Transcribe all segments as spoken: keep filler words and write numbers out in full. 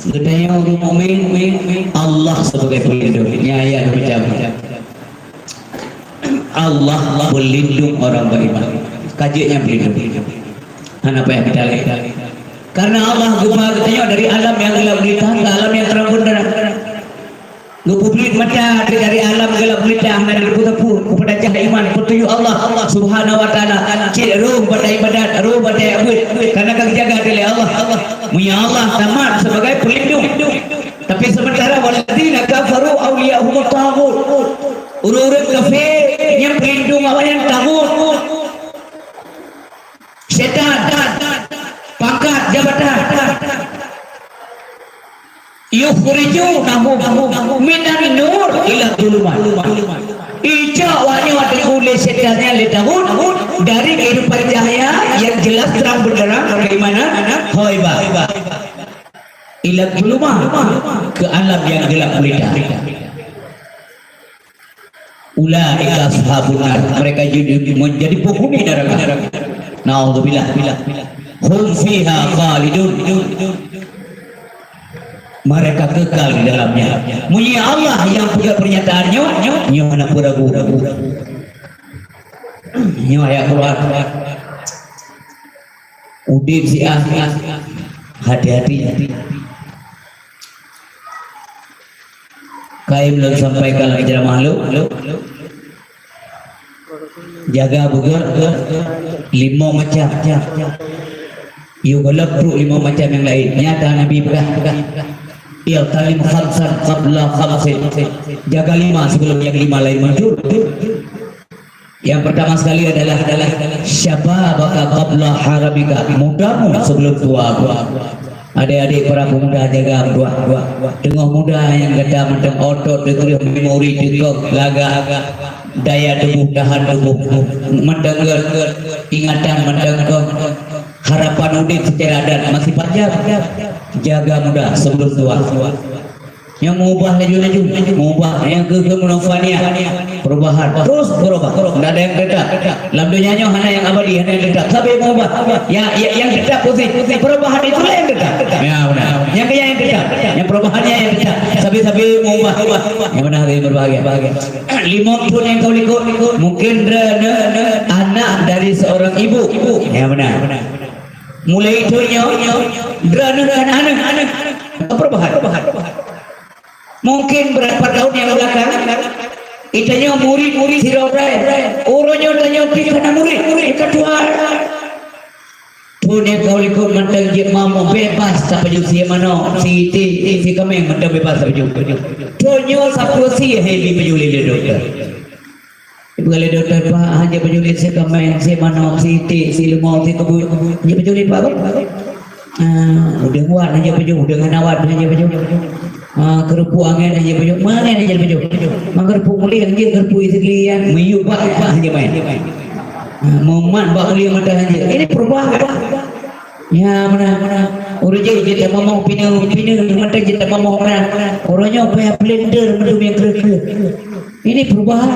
Geutanyoe ureuëng mukmin, Allah sebagai pelindung. Nyan ayat macam Allah pelindung orang beriman. Ka jeuet nyan pelindung. Hana payah mita lé. Karena Allah geuba geutanyoe dari alam yang gelap gulita ke alam yang terang benderang. Geupeubeuet mata dari alam gelap gulita hana geupeue-peue keupada cahya iman, petunjuk Allah Subhanahu wa Taala. Cit roh bak ibadat, roh bak abeuet, karena ka geujaga lé Allah. Meunyoe Allah tamat sebagai pelindung. Tapi sementara walladzina kafaru auliya'uhumut taghut. Ureuëng-ureuëng kafé nyang pelindung awaknyan taghut. Setan, pangkat, jabatan. Yukhrijunahum minan nur ila dhulumat. Icok awaknyan teungku lé setan nyan lé taghut dari kehidupan cahaya yang jelas terang benderang keimanan, ho ibadah. Ila dhulumat, ke alam yang gelap gulita. Ulaika ashabun nar, mereka jadi, menjadi penghuni neraka. Naudzubillah. Hum fiha khalidun. Mereka kekal di dalamnya. Meunyoe Allah nyang peugah pernyataan nyoe, nyoe hana peue ragu. Nyoe ayat Quran. Udeb siah, hati-hati. Ka lôn sampaikan lam ceramah lôn, jaga beugöt limong macam. Yue gohlom trok limong macam nyang laén. Nyata Nabi peugah, "Ightanim khamsan qabla khamsin." Jaga lima sebelum yang lima lain muncul. Yang pertama sekali adalah, adalah syababaka qabla haramika, mudamu sebelum tua. Adik-adik para pemuda, jaga muda. Teungoh muda nyang gata mantong otot teukreueh, memori teukoh lagak, daya tubuh, tahan tubuh mantong gét, ingatan mantong koh, harapan udeb secara adat masih panjang. Jaga muda sebelum tua. Nyang meubah laju-laju, meubah nyang keu-keu meunafaniah. Perubahan, terus berubah. Tidak ada yang tetap. Lam dunia nyoe hana yang abadi, hana yang tetap. Sabe meubah. Ya, ya, yang tetap putih, putih. Perubahan itulah yang tetap. Ya, benar. Yang kaya yang tetap. Yang perubahannya yang tetap. Sabe-sabe meubah. Yang benar, yang berbahagia. Limong thôn nyang ka likot, mungkin droeneuh anak dari seorang ibu. Yang benar. Mulai thôn nyoe, droeneuh anak-anak. Perubahan. Mungkin beberapa tahun yang belakang, geutanyoe murit-murit sidroe, uroe nyoe tanyoe pih kana murit, murit ka tuha. Thôn nyang ka likot mantong jeuet mamong bebas tapajoh sie manok, sie iték, sie kaméng mantong bebas tapajoh. Thôn nyoe sapeue sie hana jipajoh lé dokto. Ipeugah lé dokto, "Pak, hana jipajoh lé sie kaméng, sie manok, sie iték, sie leumo, sie keubeue. Hana jipajoh lé Pak, Pak." Ah, udeueng wat hana jipajoh, udeueng hana wat hana jipajoh. Ah, keureupuk angén hana jipajoh, meuangén hana jipajoh. Maka keureupuk muléh hana jipajoh, keureupuk isigli nyan, miyueb bak hana jipajoh. Ah, mumat bak muléh mata hana jipajoh. Ini perubahan, Pak. Ya, meunan, meunan. Ureueng jih, jih tamamong pineung, pineung, mantong jih tamamong meunan. Uroe nyoe payah blender mandum nyang kreueh-kreueh. Ini perubahan.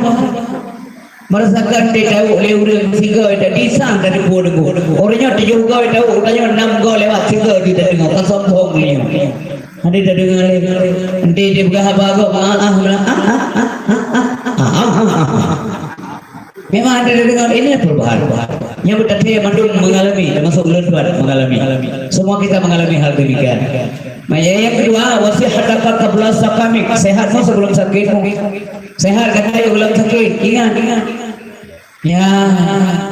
Merasakan teuh tawök lé ureueng sigoe tadi sang tadi pue deungoe. Uroe nyoe tujoh goe tawök, uroe nyoe nam goe lewat sigoe di tadeungoe. Ka sombong lé nyoe. Hana tadeungoe lé. Enti dipeugah haba gob, ah, ah, ah, ah, ah, ah, ah, ah, ah, ah. Memang ada dengar ini perubahan. Yang betul mandum mengalami, termasuk ulun tuan mengalami. Semua kita mengalami hal demikian. Nah, yang, yang kedua, wasihataka qabla sakamik. Sehatmu sebelum sakitmu. Sehat kata sebelum sakit. Ingat, ingat. Ya,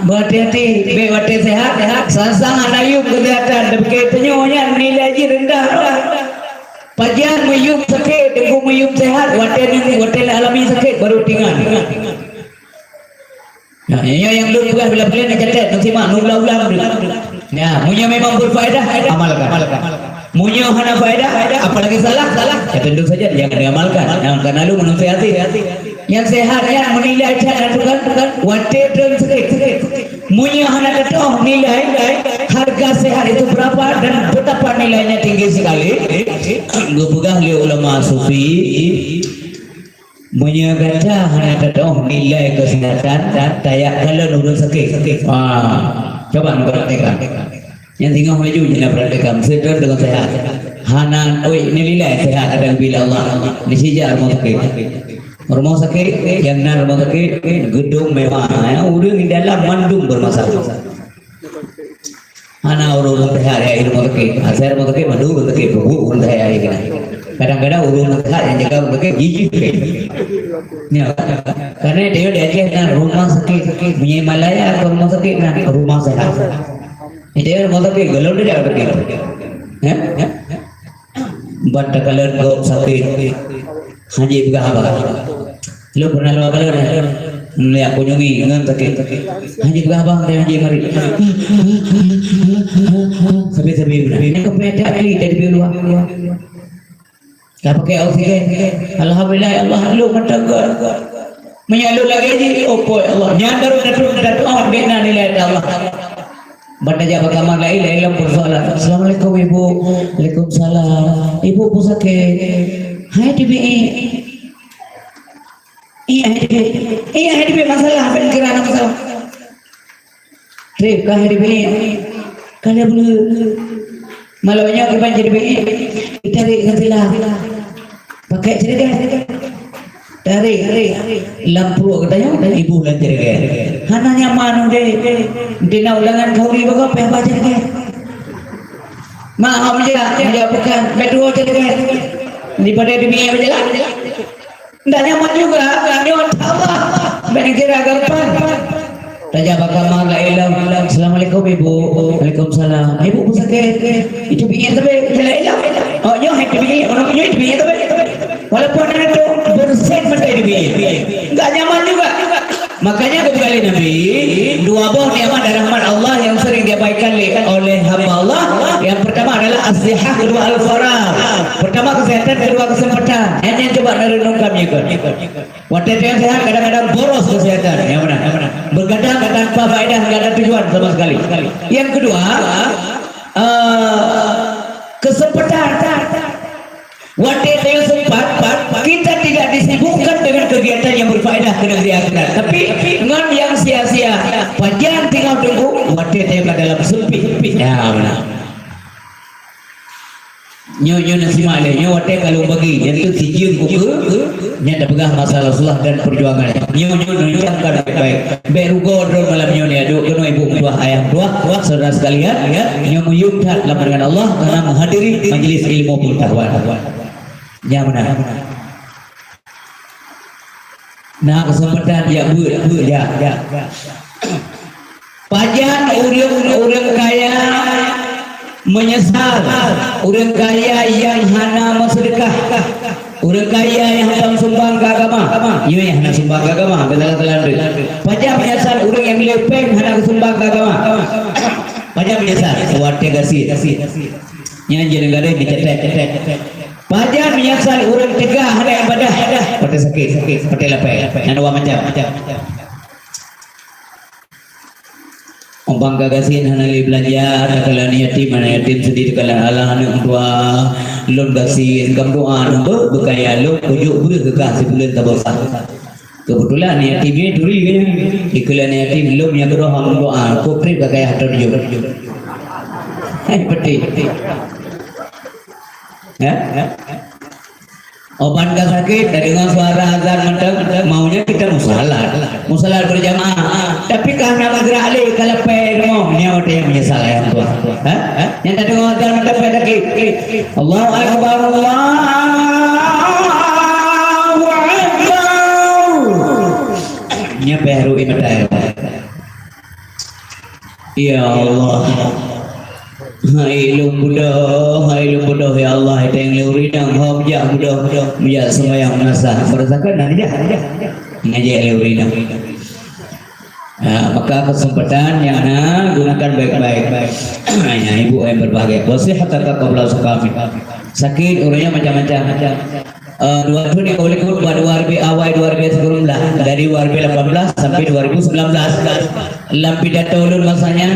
berhati-hati. Baik watèe sehat, sehat. Sang-sang hana yuem kesehatan. Tapi keutanyoe nyan nilai jih rendah. Pajan meuyuem sakit, teungku meuyuem sehat. Watèe ni, watèe alami sakit, baru teuingat. Nah, nyoe nyang lôn peugah bila-bila neucatat, neusimak, neuulang-ulang dulu. Ya, meunyoe memang berfaedah, amalkan. Meunyoe hana faedah, apalagi salah, salah, ya tentu saja jangan diamalkan. Jangan karena lu manusia hati. Yang sehat, yang menilai cara tukang, tukang, watèe droen sakit. Meunyoe hana tatoh nilai, harga sehat itu berapa dan betapa nilainya tinggi sekali, geupeugah lé ulama sufi, Meunyoe gata hana tatoh nilai keuseuhatan, dan tajak kalon ureueng sakét. Ah, coba neupraktekan. Nyang singoh laju jih neupraktekan, meusidroe deungon seuhat. Hana, oi, nililai sehat ada bila Allah. Di sijak rumah sakit. Rumah sakit, yang na rumah sakit, gedung mewah. Ya, ureueng di dalam mandum bermasalah. Hana ureueng-ureueng sehat ya, di rumah sakit. Asai rumah sakit, mandum rumah sakit, bubu ureueng sehat ya, kena. Kadang-kadang ureueng sehat yang jaga rumah sakit, jijik. Ya, karena dia di Aceh na rumah sakit, Malaya ke rumah sakit na rumah sehat. Itu yang mau tapi belum dia tak begitu. Ya? Ya? Ban takalon gop sakit. Haji peugah haba. Lu pernah lewat kalon ya? Lihat kunjungi ngon sakit. Haji peugah haba, haji mari. Sampai-sampai benar. Ini kau punya ahli dari luar. Ka pakai oksigen. Alhamdulillah, ya Allah, lôn mantong gét. Meunyoe lôn lagèe jih, oh, po, ya Allah. Nyan baru taduek, taduek, oh, bèk na nilai, ya Allah. Ban tajak bak kamar laén, laén lom peusoalan. "Assalamualaikum, Ibu." "Waalaikumsalam." "Ibu, peue sakét?" "Hai, teubiet." "Iya, hai, teubiet." "Iya, hai, teubiet, masalah, ban kira na masalah." Trép ka hai teubiet. Ka lheueh buleuen. Malam nyoe kiban jadi biet. Tarék ngon silah. Pakai ceureugan. Tarék. Lam pruet geutanyoe, ibu lam ceureugan. Hana nyaman udép. Di na ulangan khauri bagoe pih ba ceureugan. Mak hom jak, jak bukan, bèk tuwoe ceureugan. Daripada teubiet beujalan. Ndak nyaman juga, nyoe Allah. Bèk neukira gampang. Tajak bak kamar laén lom. "Assalamualaikum, Ibu." "Waalaikumsalam." "Ibu, peue sakét?" "Itu biet tapi laén lom." "Oh, nyoe hai teubiet, oh, nyoe teubiet tapi." Walaupun ada tu bersin mata teubiet. Enggak nyaman juga. Makanya ketika Nabi, dua boh nikmat dan rahmat Allah yang sering diabaikan oleh hamba Allah. Yang pertama adalah as-sihah, kedua al-faragh. Pertama kesehatan, kedua kesempatan. Hanya coba na renungkan, ya kan? Watèe tanyoe sehat, kadang-kadang boros kesehatan. Yang mana? Yang mana? Begadang tanpa faedah, nggak ada tujuan sama sekali. Yang kedua, eh, kesempatan. Watèe tanyoe sempat, kita tidak disibukkan dengan kegiatan yang berfaedah ke negeri akhirat. Tapi ngon yang sia-sia, pajan tinggal tunggu, watèe tanyoe ka dalam sempit. Ya, mana? Nyoe, nyoe na simak lé, nyoe watèe ka lôn bagi, nyan tu sijeuem ukeue, nyan tapeugah masa Rasulullah dan perjuangan. Nyoe, nyoe, nyoe, nyoe, kan baik-baik. Bèk rugoe droe malam nyoe ni, aduh, keunoe ibu meutuah, ayah meutuah, saudara sekalian, ya. Nyoe meuyuem that lam pandangan Allah, karena menghadiri majelis ilmu pengetahuan. Nyan meunan. Na keuseumpatan jak beuet, beuet jak. Pajan ureueng-ureueng kaya meunyeusal, ureueng kaya nyang hana meuseudeukah, ureueng kaya nyang hana sumbang keu agama. Nyoe nyang hana sumbang keu agama, beutôi-beutôi. Pajan meunyeusal ureueng nyang le péng hana geusumbang keu agama. Pajan meunyeusal, watèe gasien. Nyan jadi gadôh dicetek-cetek. Pajan meunyeusal ureueng teuga hana ibadah, watèe sakét, watèe lapée. Nyan dua macam. Umpang ka gasien hana lé beulanja, takalon yatim, hana yatim seudeh takalon alah aneuk dua, lôn gasien, gam doa, nang beu-, beukaya lôn, kujok breuh keu kah sibuleuen saboh sah. Keubeutulan yatim nyoe turi geuh nyan. Dikeue lé yatim lom nyang keudroe hana doa, kok trép ka kayah teurijun. Hai, peuti. Ya? Obat ka sakét, tadeungoe suara azan mantong, maunya kita musalat. Musalat berjamaah. Tapi ka hana meugerak lé, ka lapée rumoh, nyoe watée nyang meunyeusal ayah tuan. Ha? Ha? Nyang tadeungoe azan mantong pih sakét. Allahu Akbar, Allahu Akbar. Nyan pih ru'i mata air. Ya Allah. Hai lôn beudôh, hai lôn beudôh, ya Allah, hai teueng lôn rinang, hom jak beudôh, jak seumayang meunasah. Merasakan nak jak, nak jak. Ngajak lôn rinang. Ha, maka kesempatan nyang na gunakan baik-baik. Ya, ibu yang berbahagia. Wa sihhataka qabla saqamik. Sakét ureueng nyan macam-macam. Eh, dua tahun yang lalu, dua ribu awai dua ribu sembilan belas, dari dua ribu lapan belas sampai dua ribu sembilan belas. Lam pidato ulôn masanya,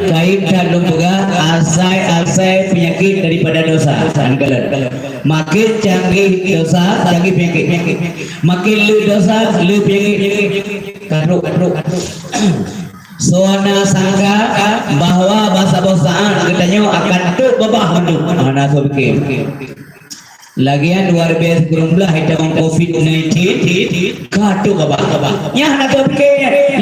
kayém that lôn peugah asai-asai peunyakét daripada dosa. Kan kalon. Makin canggih dosa, canggih peunyakét. Makin le dosa, le peunyakét. Kadruk, kadruk, kadruk. Soe na sangka bahwa basa-basaan geutanyoe akan trok babah mandum. Hana soe pike. Lagian luar biasa kureueng blah itamong covid nineteen ka trok babah. Nyan hana soe pike.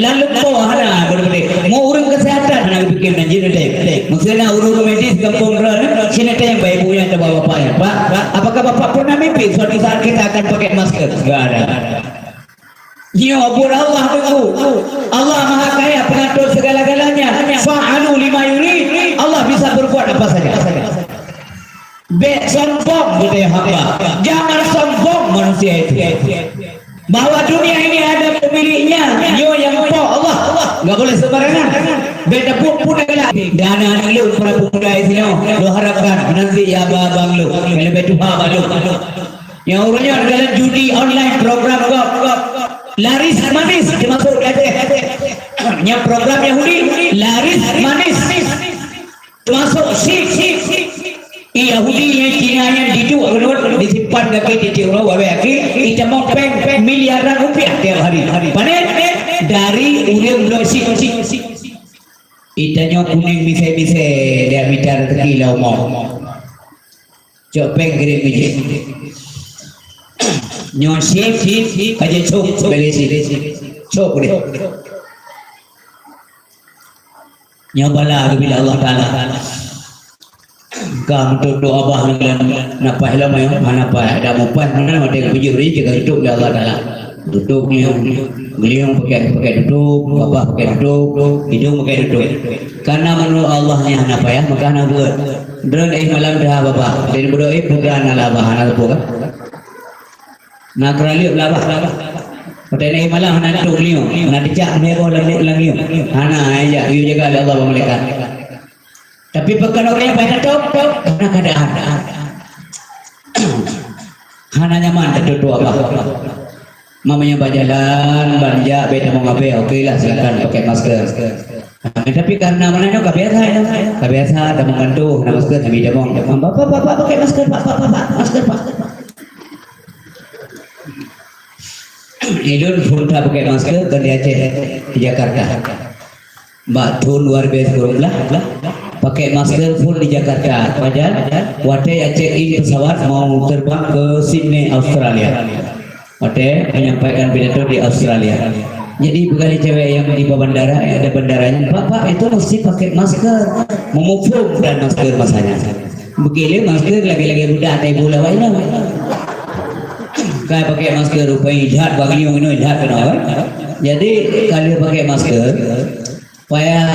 Lalu po hana beudé. Mau ureueng kesehatan hana pike nan jih teuh. Maksudnya ureueng medis gampông ron, sini teuh bapak ibu nya atau bapak nya. Pak, apakah bapak pernah mimpi suatu saat kita akan pakai masker? Enggak ada. Nyoe buet Allah teungku. Allah Maha Kaya, pengatur segala-galanya. Fa'alu lima yurid. Allah bisa berbuat apa saja. Bèk sombong, kata hamba. Jangan sombong manusia itu. Bahwa dunia ini ada pemiliknya, nyoe nyang po Allah. Enggak boleh sembarangan. Bèk teupeue pun adalah. Dan aneuk lôn para pemuda di sini, lôn harapkan nanti ya abang-abang lôn, yang lebih tua abang lôn. Nyang ureueng nyan dalam judi online program gob. Laris manis termasuk di Aceh. Nyang program Yahudi, laris manis. Termasuk chip. Yahudi nyang Cina nyan diduek keudua, disimpan kaki titik uroe, wawe aki, itamong péng miliaran rupiah tiap hari. Panen dari ureueng bloe chip. Itanyoe kuning misai-misai, dia mita rezeki lah umur. Cok péng kirém keu jih. Nyoe chip, chip, ka jicok, beli chip. Cok deh. Nyoe bala geubila Allah Taala. Ka meututoe babah nyan, na paih lom nyoe, hana paih. Ada meupaih meunan, watèe geupeujiôh rijék ka geutôp lé Allah Taala. Tutôp nyoe, geulinyueng pakai, pakai tutôp, babah pakai tutôp, idông pakai tutôp. Karena menurut Allah nyan hana payah, maka hana buet. Droen éh malam dah babah. Dan bodoh éh peugah na labah, hana teupeu kan? Na keuraleuek labah, labah. Watèe na éh malam hana tutôp geulinyueng, hana teucak meuheboh lam, lam geulinyueng. Hana, ya, yue jaga lé Allah bak malaikat. Tapi pakon ureueng nyang payah tatôp, karena keadaan. Hana nyaman tatôp babah. Mamanya bak jalan, ban jak, bèk tamong abèe, oke lah, silakan pakai masker. Tapi karena mana nyoe ka biasa ya, ka biasa tamong gantoh, na masker, kami tamong. Bapak, bapak, pakai masker, pak, pak, pak, pak, masker, pak. Ilôn phôn that pakai masker, bukan di Aceh, di Jakarta. Bak thôn dua ribu sepuluh lah, pakai masker phôn di Jakarta. Padahal watèe check in pesawat mau terbang ke Sydney, Australia. Watèe menyampaikan pidato di Australia. Jadi, bukan cewek yang di bandara, yang ada bandaranya, "Pak, Pak, itu mesti pakai masker." Memuphom dan masker masanya. Bukit lé masker lagi-lagi budak tai bola wai nyoe. Ka pakai masker rupanya jahat bagi yang ini jahat kena kan. Jadi kalau pakai masker payah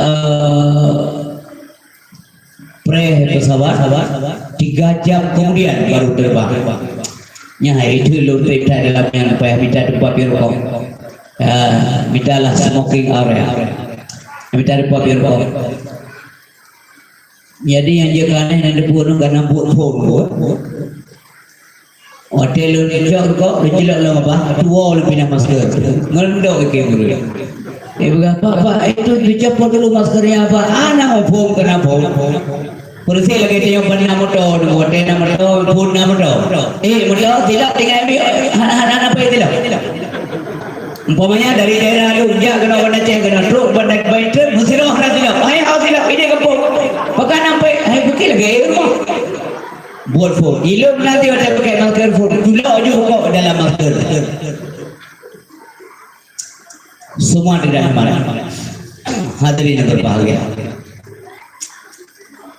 eh, preh pesawat tiga jam kemudian baru terbang. Nya hari itu lôn trip dalam yang payah minta tempat biar rokok. Ya, mintalah smoking area. Minta tempat biar rokok. Jadi nyang jeuet keu aneh nyang teupeue nyoe ka na buet phôn buet. Watèe lôn cok rukok, lôn cilok lam babah, tuwoe lôn pinah masker. Ngon dok iké murit. Dia peugah, "Pak, Pak, itu dicopot dulu maskernya, Pak." Hana phôn keu na phôn. Peureuséh lagèe tanyoe ban na moto, watèe na moto, phôn na moto. Eh, moto silap tinggai ambil, hana, hana, hana payah silap. Umpamanya dari daerah Lhok jak keunoe Banda Aceh keunoe trok Banda Baiteng meusiroh hana silap. Hai hana silap ini kampung. Pakon sampai hai bukit lagi rumah. Buat phôn. Ilôn nanti ada pakai masker phôn. Tulak je pokok dalam masker. Semua tidak nyaman. Hadirin yang berbahagia.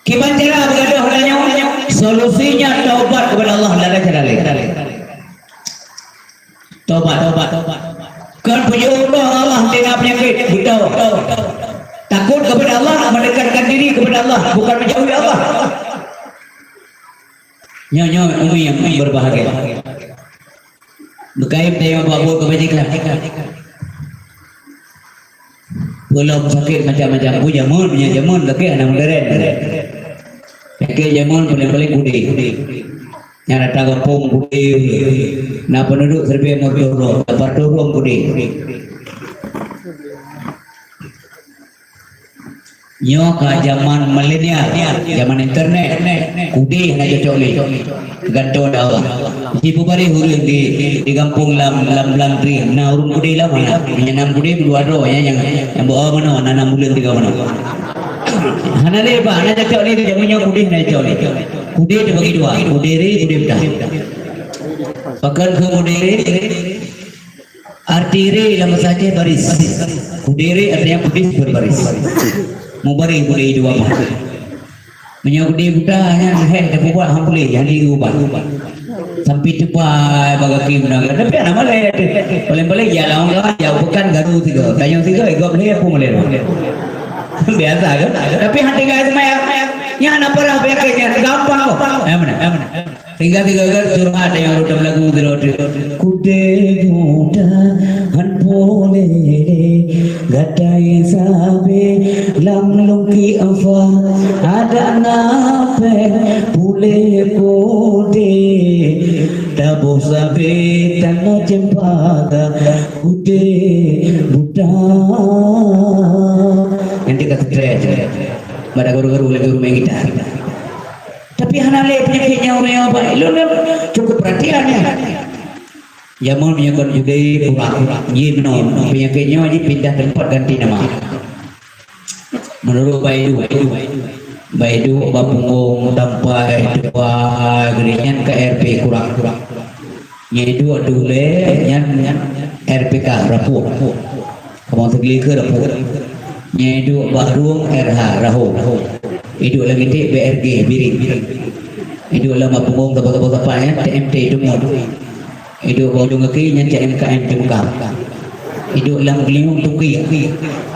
Kiban cara begadoh tanyoe, solusinya taubat kepada Allah, tidak ada cara lain. Tobat, tobat, tobat. Kon peujeuet ubak Allah teuka peunyakét, beutôi. Takut kepada Allah, mendekatkan diri kepada Allah, bukan menjauhi Allah. Nyoe, nyoe, umi yang berbahagia. Beukaém tayong buat-buat kebajikan. Peulom sakét macam-macam. Oh, jameun, meunyoe jameun, sakét hana modern. Sakét jameun paling-paling udé. Nyang datang gampông udé. Na penduduk siribèe meureutoh droe, dua ratus droe udé. Nyoe ka zaman milenial, zaman internet. Kudeh hana cocok lé. Gantoe dak Allah. Di peubareh ureueng di, di gampông lam, lam blang tri, na ureueng kudeh lam hana. Nyang nam kudeh dua droe, nyang, nyang, nyang beu manoe, na nam buleuen tiga manoe. Hana lé bah, hana cocok lé, jameun nyoe kudeh hana cocok lé. Kudeh teubagi dua, kudeh ré, kudeh buta. Pakon keu kudeh ré? Arti ré lam bahasa Aceh baris. Kudeh ré artinya putih berbaris. Mubaris kudeh dua mah. Meunyoe kudeh buta nyan heh teupeubak han puléh, han diubah. Sampai tupai bak gaki beuna. Tapi hana malèe teuh. Paléng-paléng ya lawan-lawan ya bukan garu tiga. Tanyong tiga, eh, gob lé apa malèe. Biasa kan? Tapi hati gaya semayang. Nyan hana parah penyakit nyan. Gampang kok. Eh, mana? Eh, mana? Tinggai-tinggai kan curhat nyang rot lam lagu tu, rot. Kudeh buta han puléh, gatai sabe lam lungki afa, adak na pèng puléh kudeh, taboh sabe tanoh cempaka, kudeh buta. Nanti ka stres. Pada guru-guru lagi rumah kita. Tapi hana lé peunyakét nyang ureueng nyoe, Pak. Lôn, lôn cukup perhatian nyan. Jameun meunyoe kon judé kurang, jih meunan. Peunyakét nyoe jih pindah teumpat ganti nama. Meunurot Baidu, Baidu bak punggong sampai tuha geude nyan ka R P kurang. Nyang iduek di ulèe nyan R P K, rapuh. Kamoe Teugli keu rapuh. Nyang iduek bak rueng R H, rahô. Iduek lam iték B R G, biring. Iduek lam punggong sapat-sapat nyan T M T, teumon. Iduek bak ujong gaki nyan C M K M, teumukam. Iduek lam geulinyueng tungki.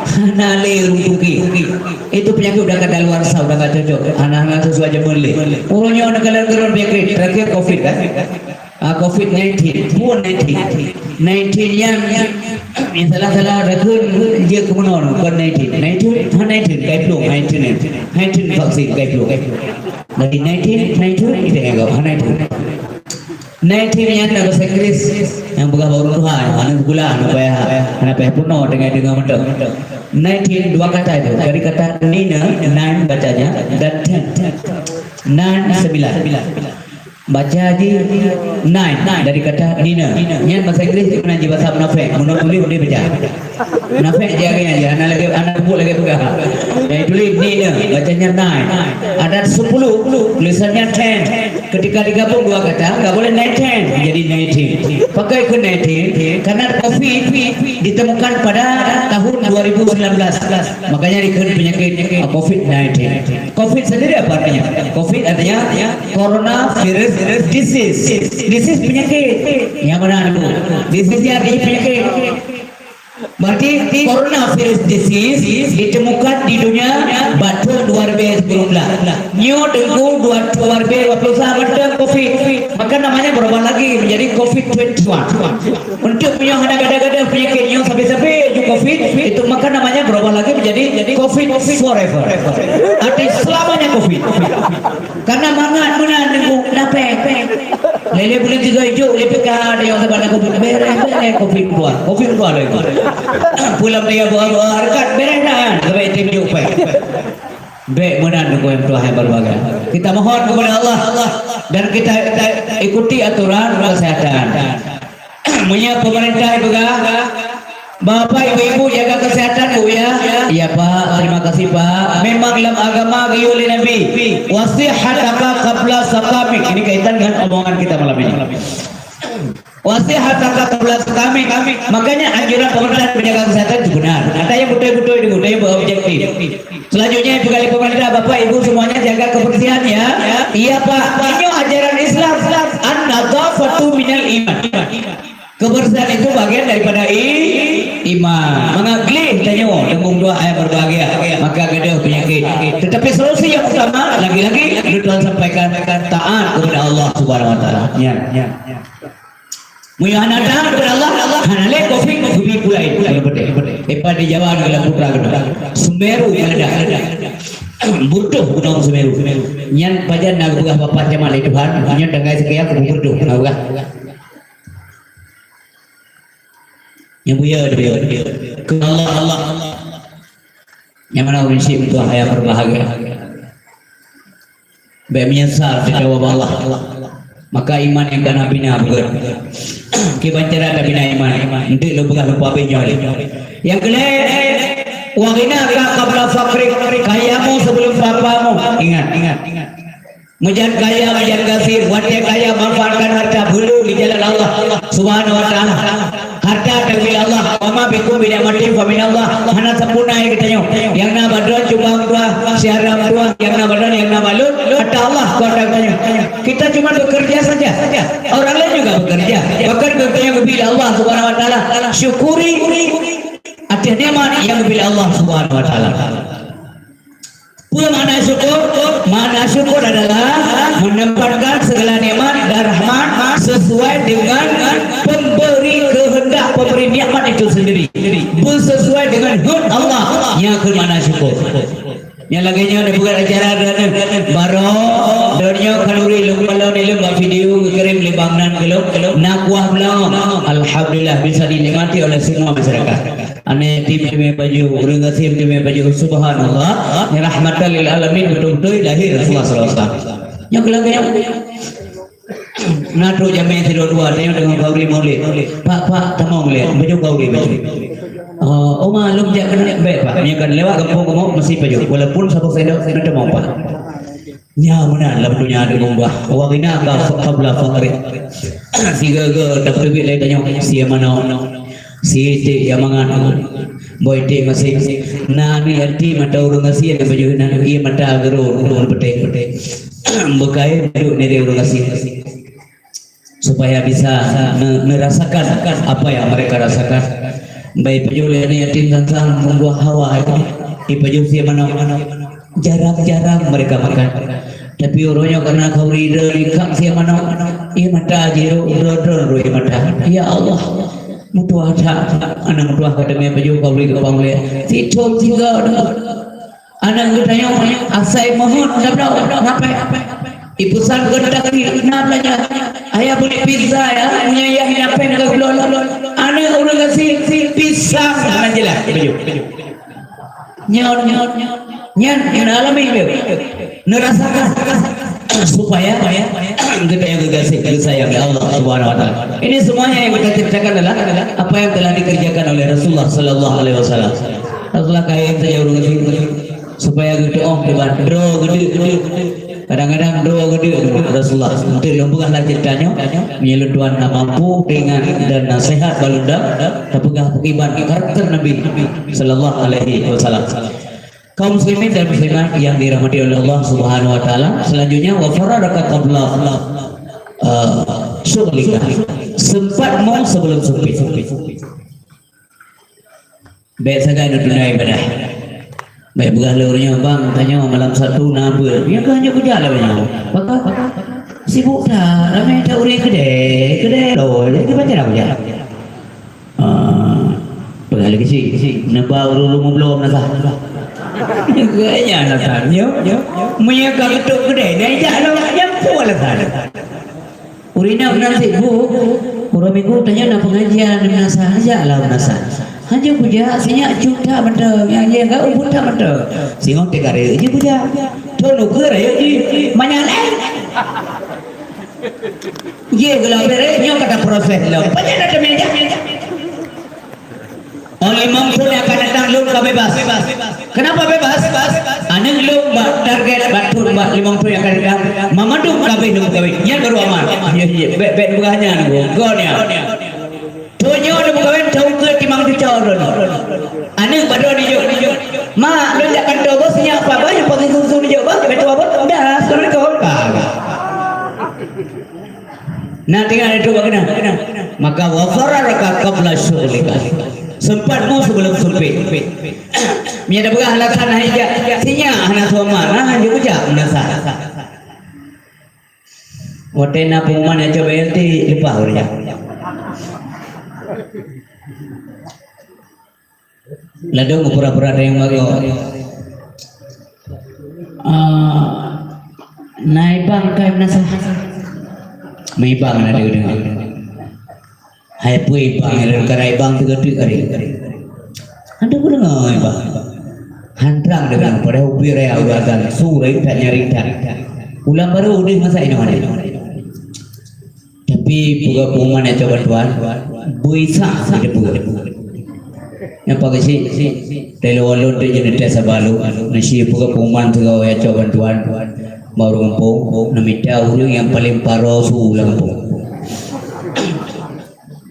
Hana lé ureueng tungki. Itu penyakit udah kadaluarsa, udah nggak cocok. Hana, hana sesuai jameun lé. Ureueng nyoe neukalon-kalon penyakit, terakhir covid kan. Ah, covid nineteen, pun nineteen. Nineteen nyan, nyan salah-salah rakheun jeuet keu meunoe, bukan nineteen. Nineteen, ha nineteen, kai plueng, nineteen, nineteen vaksin, kai plueng. Dari nineteen, nineteen, kita anggap, ha nineteen. Nineteen nyan na bahasa Inggris, nyang peugah bak ureueng tuha, aneuk sikula, aneuk payah, aneuk payah peunoh, deungon-deungon mantong. Nineteen, dua kata itu, dari kata nine, nine bacanya, dan ten, nine, sembilan. Baca jih nine dari kata nine. Nyan bahasa Inggris, meunan jih bahasa munafék. Meunan tuléh, tuléh baca. Munafék jih, hana lagèe, hana peubuet lagèe peugah. Jadi tuléh nine, bacanya nine. Ada sepuluh, tulisannya ten. Ketika digabung dua kata, nggak boleh nine ten, jadi nineteen. Pakai keu nineteen, karena covid ditemukan pada tahun dua ribu sembilan belas. Makanya dikheun penyakit, uh, covid nineteen. Covid sendiri apa artinya? Covid artinya coronavirus disease. Disease penyakit. Yang mana itu? Disease-nya artinya penyakit. Berarti coronavirus disease ditemukan di dunia bak tahun dua ribu sepuluh belas. Nyoe teungku dua, dua ribu dua puluh satu mantong covid. Maka namanya berubah lagi menjadi covid twenty-one. Untuk meunyoe hana gadoh-gadoh penyakit nyoe sabe-sabe ju covid, itu maka namanya berubah lagi menjadi covid forever. Arti selamanya covid. Karena mangat meunan nunggu napék. Lé-lé buleuen tiga ijok, lé P K ada nyang saban covid. Bereh, bereh covid dua. Covid dua lagi. Pulang dia bawa-bawa harkat, bereh dah. Sampai tim jumpa. Bèk meunan, Teungku, nyang tuha nyang berbahagia. Kita mohon kepada Allah dan kita, kita ikuti aturan kesehatan. Meunyoe pemerintah peugah, Bapak Ibu-ibu jaga kesehatan, Bu, ya. Iya, Pak. Terima kasih, Pak. Memang lam agama geuyue lé Nabi, "Wasihhataka qabla saqamik." Ini kaitan dengan omongan kita malam ini. "Wasihhataka qabla saqamik." Makanya anjuran pemerintah menjaga kesehatan itu benar. Ada yang betul-betul itu, ada yang berobjektif. Selanjutnya, peugah lé pemerintah, Bapak Ibu semuanya jaga kebersihan, ya. Iya, Pak. Ini ajaran Islam. An-nadhafatu minal iman. Kebersihan itu bagian daripada i-, iman. Mangat gleh tanyoe, teungku dua ayat berbahagia. Maka gadoh penyakit. Tetapi solusi yang utama, lagi-lagi, Tuhan sampaikan, taat kepada Allah Subhanahu wa Taala. Ya, ya. Meunyoe hana taat kepada Allah, hana lé covid, covid pulai. Lepas di Jawa, dalam putra kena. Semeru meledak. Butuh gunung Semeru. Nyan pajan na geupeugah Bapak Camat lé Tuhan, nyan tanggai sekian, butuh na geupeugah. Nyang buya dia. Keu Allah, Allah. Nyang mana ureuëng syiek meutuah ayah berbahagia. Bék meunyeusal teuka ubak Allah. Maka iman nyang ka na bina beugét. Kiban cara tabina iman. Eunteuk lôn peugah lumpah abéh nyoe lé. Nyang keulhèe, wa ghinaka qabla faqrik, kayamu sebelum papamu. Ingat, ingat, ingat. Meujan kaya, meujan gasien, watèe kaya manfaatkan harta beuleu di jalan Allah Subhanahu wa Taala. Harta dari Allah, wa ma bikum min ni'matin fa minallah. Hana sempurna ya kita nyoe. Yang na badon cuma dua, siaram dua, yang na badon, yang na balon, kata Allah, kata kita nyoe. Kita cuma bekerja saja. Orang lain juga bekerja. Bahkan kita yang bila Allah Subhanahu wa Taala, syukuri atas nikmat yang bila Allah Subhanahu wa Taala. Peue makna syukur? Makna syukur adalah menempatkan segala nikmat dan rahmat sesuai dengan pemberi kehendak pemberi nikmat itu sendiri. Bersesuai dengan hak Allah, nyang keuh makna syukur. Nyang lagèe nyoe dibuat acara dah. Baroe, donya khanuri lom balon ilom bak video kirim lé bang nan gelom. Na kuah belom. Alhamdulillah bisa dinikmati oleh semua masyarakat. Aneuk yatim teumè pajoh, ureueng gasien teumè pajoh. Subhanallah. Rahmatan lil alamin, beutôi-beutôi lahé Rasulullah sallallahu alaihi wasallam. Nyoe keulagèe nyan. Na trok jamèe sidroe dua, tanyong deungon khanuri mulod. "Pak, pak, tamong lé, pajoh khanuri pajoh." "Oh, oma lôn jak keunoe." "Bèk, pak, nyoe kan lewat gampông kamoe meusti pajoh. Walaupun saboh sendok, na tamong, pak." Nyan meunan lam donya ada meumbah. Wa ghinaka fa-, qabla faqrik. Sigoe-goe tapeuteubiet lé tanyoe, sie manok, sie iték nyang mangat, boh iték maséng. Na aneuk yatim atau ureueng gasien nyang pajoh na ié mata geuron, geuron peutéh-peutéh. Beukai duek niré ureueng gasien. Supaya bisa ne-, nerasakan apa yang mereka rasakan. Baik pajoh lé aneuk yatim sang-sang membuah hawa itu, ipajoh sie manok. Jarang-jarang mereka makan. Tapi uroe nyoe karena khanuri dikak sie manok, ié mata jiro, dron-dron ié mata. Ya Allah, meutuah that, aneuk meutuah ka teumè pajoh khanuri geupang lé. Sithon sigoe deungon. Aneuk geutanyoe asai meuheuet tabloe, ngapai? Ipesan keu taksi, na beulanja. Ayah beli pizza ya, punya ayah ina pen keu bloe. Aneuk ureueng gasien, pisang na jeulaih. Nyan, nyan, nyan, nyan alami beuh. Neurasakan supaya geutanyoe geugaséh, geusayang lé Allah Subhanahu wa Taala. Ini semuanya yang kita ceritakan adalah apa yang telah dikerjakan oleh Rasulullah sallallahu alaihi wasallam. Rasulullah kayém saja ureueng gasien supaya geutu'oh kiban droe geudeuk. Kadang-kadang droe geudeuk Rasulullah. Untuk lôn peugah lah cerita nyoe, meunyoe lôn tuan na mampu ringan dan nasihat bak lôn dam, tapeugah kiban karakter Nabi sallallahu alaihi wasallam. Kaum muslimin dan muslimat yang dirahmati oleh Allah Subhanahu wa Taala, selanjutnya, wa faragaka qabla, eh, syughlika. Sempatmu sebelum sempit. Bèk sagai neutunda ibadah. Bèk peugah lé ureueng nyoe, "Bang, tanyoe malam Sabtu na beuet." Nyan ka hanjeuet kujak lagèe nyoe. Maka sibuk that, ramè that ureueng keudè, keudè lôn, jadi baca dah kujak. Ah, peugah lagèe cit, neuba ureueng-ureueng meubloe meunasah. Gaya alasan nyoe, meunyoe ka geutôp keudè, nyan jak lom, nyan peue alasan. Ureueng inong nan sibuk, uroe Minggu tanyoe na pengajian meunasah, jak lah meunasah. Hanjeuet kujak, sinyak cut that mantong, nyang jih ka ubit that mantong. Singoh teuka rayeuk jih kujak. Thon ukeue rayeuk jih, manyang laén. Jih geulabeh rayeuk nyoe ka taproses lom. Pajan na teumèe jak. Oh, limong thon nyang akan datang lôn ka bebas. Kenapa bebas? Aneuk lôn bak target bak thon bak limong thon nyang akan datang, mamandum ka abéh lôn kawin. Nyan baru aman. Ya, ya. Bèk, bèk peugah nyan, goe nyan. Thon nyoe lôn kawin, thon keu timang cucoe lôn. Aneuk baru dijok. Mak, lôn jak kantô bos, nyak apa, bah, nyang pakai susu dijok, bah, betul apa? Dah, assalamualaikum. Bah. Nah, tinggai itu bagaimana? Maka wa faragaka qabla syughlika. Sempatmu sebelum sempit. Meunyo tapeugah alasan hai jak, sinyak hana seuman, nah, hanjeuet kujak meunasah. Watèe na pengumuman nyang coba L T, leupah ureueng nyan. Ladôm pura-pura tayang bagoe. Ah, na ibang kai meunasah. Meubang na deungoe. Hai peue ibang, lôn kana ibang teuga teuk ari. Aduh, deungoe ibang. Han trang deungon, padahai ubit raya uroe azan, su rayeuk that nyaring that. Ulang barô udeh masa inoe hana. Tapi peugah pengumuman nyang coe bantuan, beuisa jiteupeu. Nyang pakai si, telo walon tu jeunah tes sabalu, nasi peugah pengumuman tu nyang coe bantuan, baru gampông, neumita ureueng nyang paleng paro su lam gampông.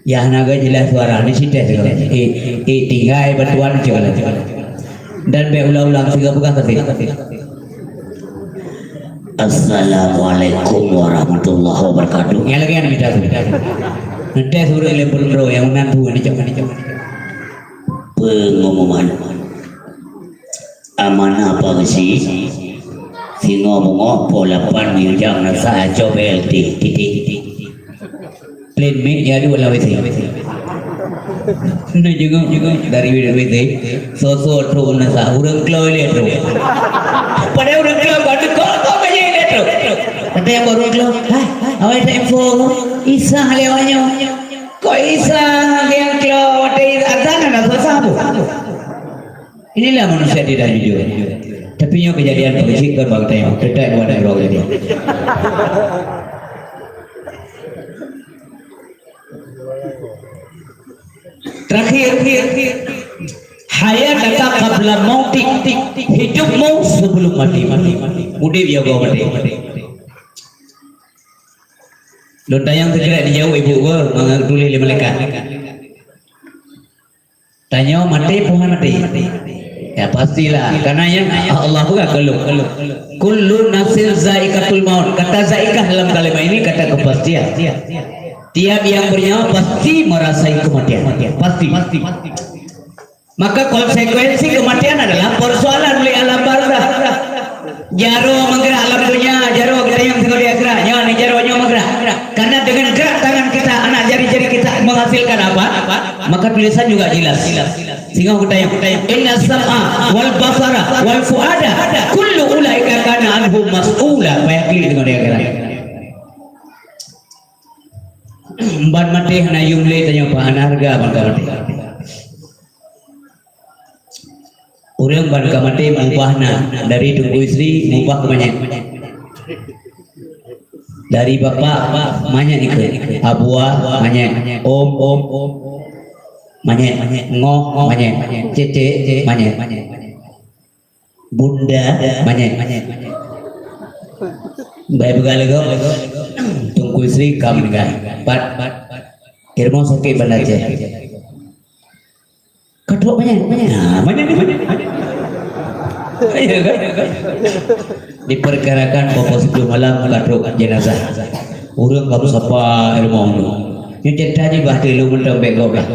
Yah na geujeulaih suara, ni sites tu. Eh, eh, tinggai bantuan cok lah. Dan bèk ulang-ulang siga peugah kasi. Assalamualaikum warahmatullahi wabarakatuh. Nyang lagèe nyan mita tu. Ngetes ureueng lé peureueng nyang meunan tu ni cok, ni cok. Pengumuman. Amanah Pak Geuchik, singoh beungoh poh lapan meujang nasa acoe B L T, titik. Plan miet ya dua lah W C. Neujeungeuk-jeungeuk dari W C, soe-soe trok nasa, ureueng klo ilèe trok. Padahai ureueng klo ka teuka, kok ka jeuet ilèe trok. Kata nyang baru klo, "Hai, awai ta info, Isa lewat nyoe." Kok Isa nyang klo watèe azan na susah bu? Inilah manusia tidak jujur. Tapi nyoe kejadian politik kan bang tayong. Tetai dua dan dua kejadian. Terakhir, hayataka qabla mautik, hidupmu sebelum mati. Udép ya kau mati. Lôn tanyong sikrek dijaweueb ibu gua, mangat tuléh lé malaikat. Tanyoe maté peue han maté? Ya, pastilah. Karena nyan Allah peugah keu lôn. Kullu nafsin zaiqatul maut. Kata zaiqah dalam kalimat ini kata kepastian. Tiap yang bernyawa pasti merasai kematian. Pasti. Maka konsekuensi kematian adalah persoalan di alam barzakh. Jaroe meugerak lam dunia, jaroe geutanyoe singoh di akhirat. Nyoe ni jaroe nyoe meugerak. Karena dengan gerak tangan kita, anak jari-jari kita menghasilkan apa? Maka tulisan juga jelas. Singoh geutanyoe, "Inna sam'a wal basara wal fuada kullu ulaika kana anhu mas'ula." Payah klik singoh di akhirat. Ban maté hana yum lé tanyoe, hana hareuga ban ka maté. Ureueng ban ka maté mubah na, dari Teungku Yusri mubah keu manyét. Dari bapak manyét ikeu, abua manyét, om, om, manyét, ngoh manyét, cécék manyét, bunda manyét. Bèk peugah lé gob, Teungku Yusri ka meuninggai. Pat, pat, pat. Ilmu sakét Banda Aceh. Ka trok manyét, manyét. Nah, manyét ni, manyét, manyét. Iya kan? Diperkirakan pukul sepuluh malam ka trok jenazah. Ureueng ka beusapa ilmu tu. Nyoe cerita jih bah tilu mantong bèk gob lah.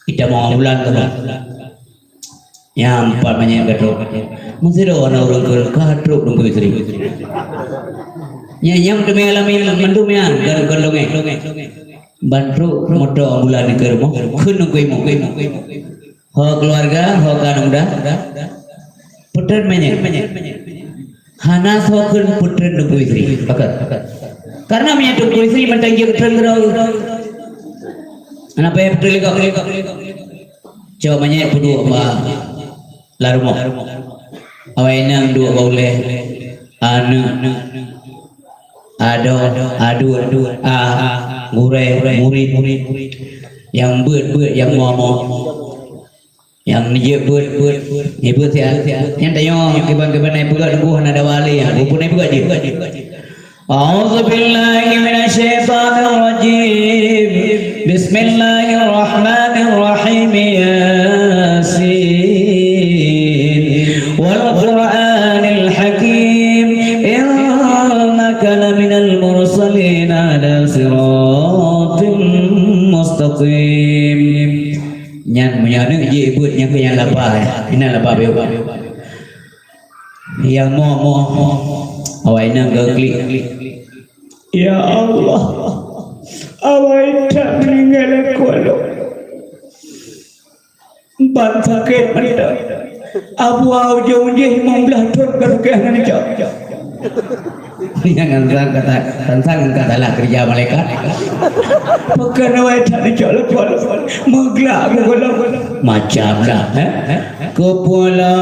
Kita mau bulan tu lah. Nyang pat manyét ka trok. Meusidroe na ureueng keu ka trok Teungku Yusri. Nyan nyang teumé alami mandum nyan, kon, kon dongeng. Ban trok moto ambulan keu rumoh, kheun Teungku Imum. Ho keluarga, ho ka aneuk muda. Peutreun manyét. Hana soe kheun peutreun Teungku Yusri. Pakon? Karena manyét Teungku Yusri mantong jeuet peutreun keudroe. Hana payah peutreun lé gob. Cok manyét peuduek bak lam rumoh. Awai inong duek bak ulèe, aneuk, adoe, aduen, a, gurèe, murit, nyang beuet-beuet, nyang mo-mo, nyang neujeuet beuet, neubeuet siat. Nyan tanyoe kiban-kiban na peugah teungku hana dawa lé, nyan peue na peugah jeuet. أعوذ بالله من الشيطان الرجيم. بسم الله الرحمن الرحيم. ياسين. والقرآن الحكيم. إنك لمن المرسلين على صراط مستقيم. Nyan meunyoe aneuk jeuet beuet nyan keuh nyang laba, ya. Inan laba beuet. Nyang mo-mo, awai inong geuklik. Ya Allah, awai that meuninggai lakoe lôn. Ban sakét mantong. Abua ujong jih limong blaih thon ka teuka hana neucok. Nyang ngon sang kata, sang kata lah kerja malaikat. Bukan awai tak dicok lepon. Meglak ke golom. Macam dah, eh? Kepala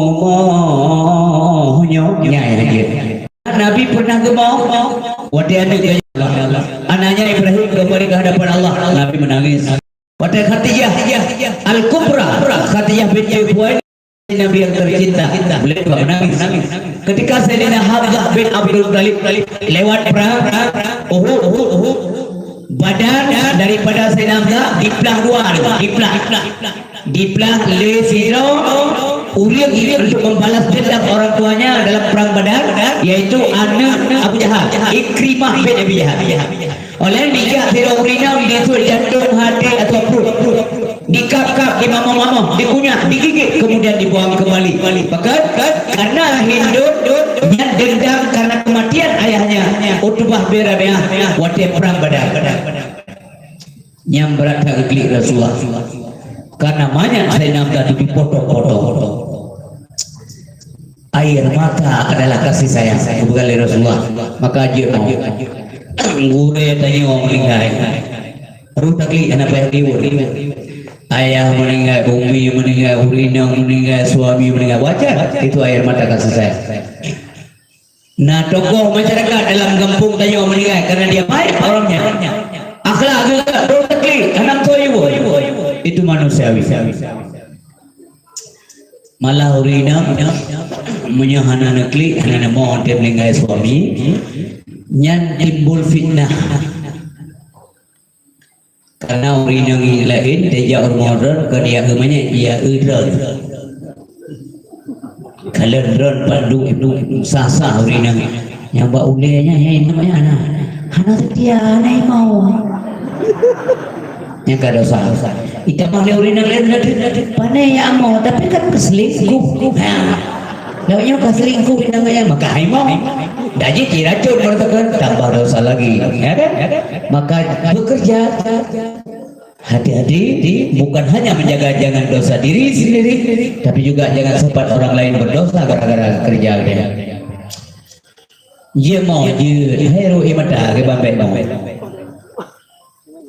rumah nyo. Nyai aja. Nabi pernah geumong. Watèe aneuk geuh, anaknya Ibrahim kembali ke hadapan Allah. Nabi menangis. Watèe Khadijah Al-Kubra, Khadijah binti Khuwailid, Nabi yang tercinta, beliau juga menangis. Ketika Sayyidina Hamzah bin Abdul Muttalib lewat perang Uhud, Badar, daripada Sayyidina Hamzah diplah dua, diplah, diplah lé sidroe ureueng untuk membalas dendam orang tuanya dalam perang Badar, yaitu aneuk Abu Jahal, Ikrimah bin Abi Jahal. Oleh nijak sidroe ureueng inong di sut jantung, hati atau perut. Dikap-kap, dimamah-mamah, dikunyah, digigit, kemudian dibuang kembali. Bahkan, karena hidup dan dendam karena kematian ayahnya, Utbah bin Rabi'ah, watèe perang Badar. Nyang brat that geuklik Rasulullah. Karena manyak Sayyidina Hamzah dipotong-potong. Air mata adalah kasih sayang, bukan lé Rasulullah. Maka jeuet mau. Gurèe tanyoe meuninggai. Roh taklik hana payah diureueng. Ayah meuninggai, umi meuninggai, ureueng inong meuninggai, suami meuninggai. Wajar, itu air mata kasih sayang. Nah, tokoh masyarakat dalam gampông tanyoe meuninggai karena dia baik orangnya. Akhlak juga, roh taklik, hana meusoe iwoe. Itu manusiawi. Malah ureueng inong meunyoe hana neuklik, hana neumoe watèe meuninggai suami, nyan timbul fitnah. Karena ureueng inong laén teuh jak rumoh droen, kon jak eu manyét, jak eu droen. Kalon droen padum sah-sah ureueng inong. Nyang bak ulèe nyan, nyang inong nyan hana, hana seutia, hana iman. Nyang ka dosa. Itamah lé ureueng inong laén, pane jak amoe, tapi kan keuselingkuh. Ha. Lawét nyoe ka selingkuh inong nyan, maka hai mau. Dak jeuet jiracun meureutokan, tambah dosa lagi, ya kan? Maka bekerja, hati-hati, bukan hanya menjaga jangan dosa diri sendiri, tapi juga jangan sempat orang lain berdosa gara-gara kerja dia. Jeuet mau, jeuet, hai ruhi mata, ke bambek mau.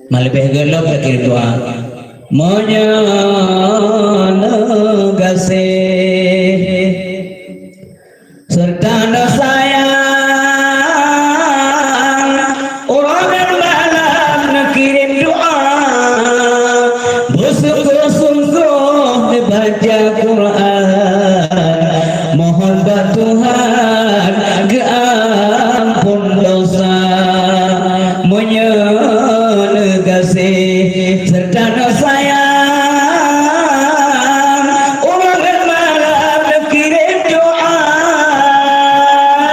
Maleubeh gohlom takirém doa. Meunyoe neugaséh serta neusayang, ureueng malam neukirém doa, beusunggoh-sunggoh neubaca Quran, mohon bak Tuhan geuamphon dosa. Meunyoe neugaséh serta neusayang, ureueng malam neukirém doa,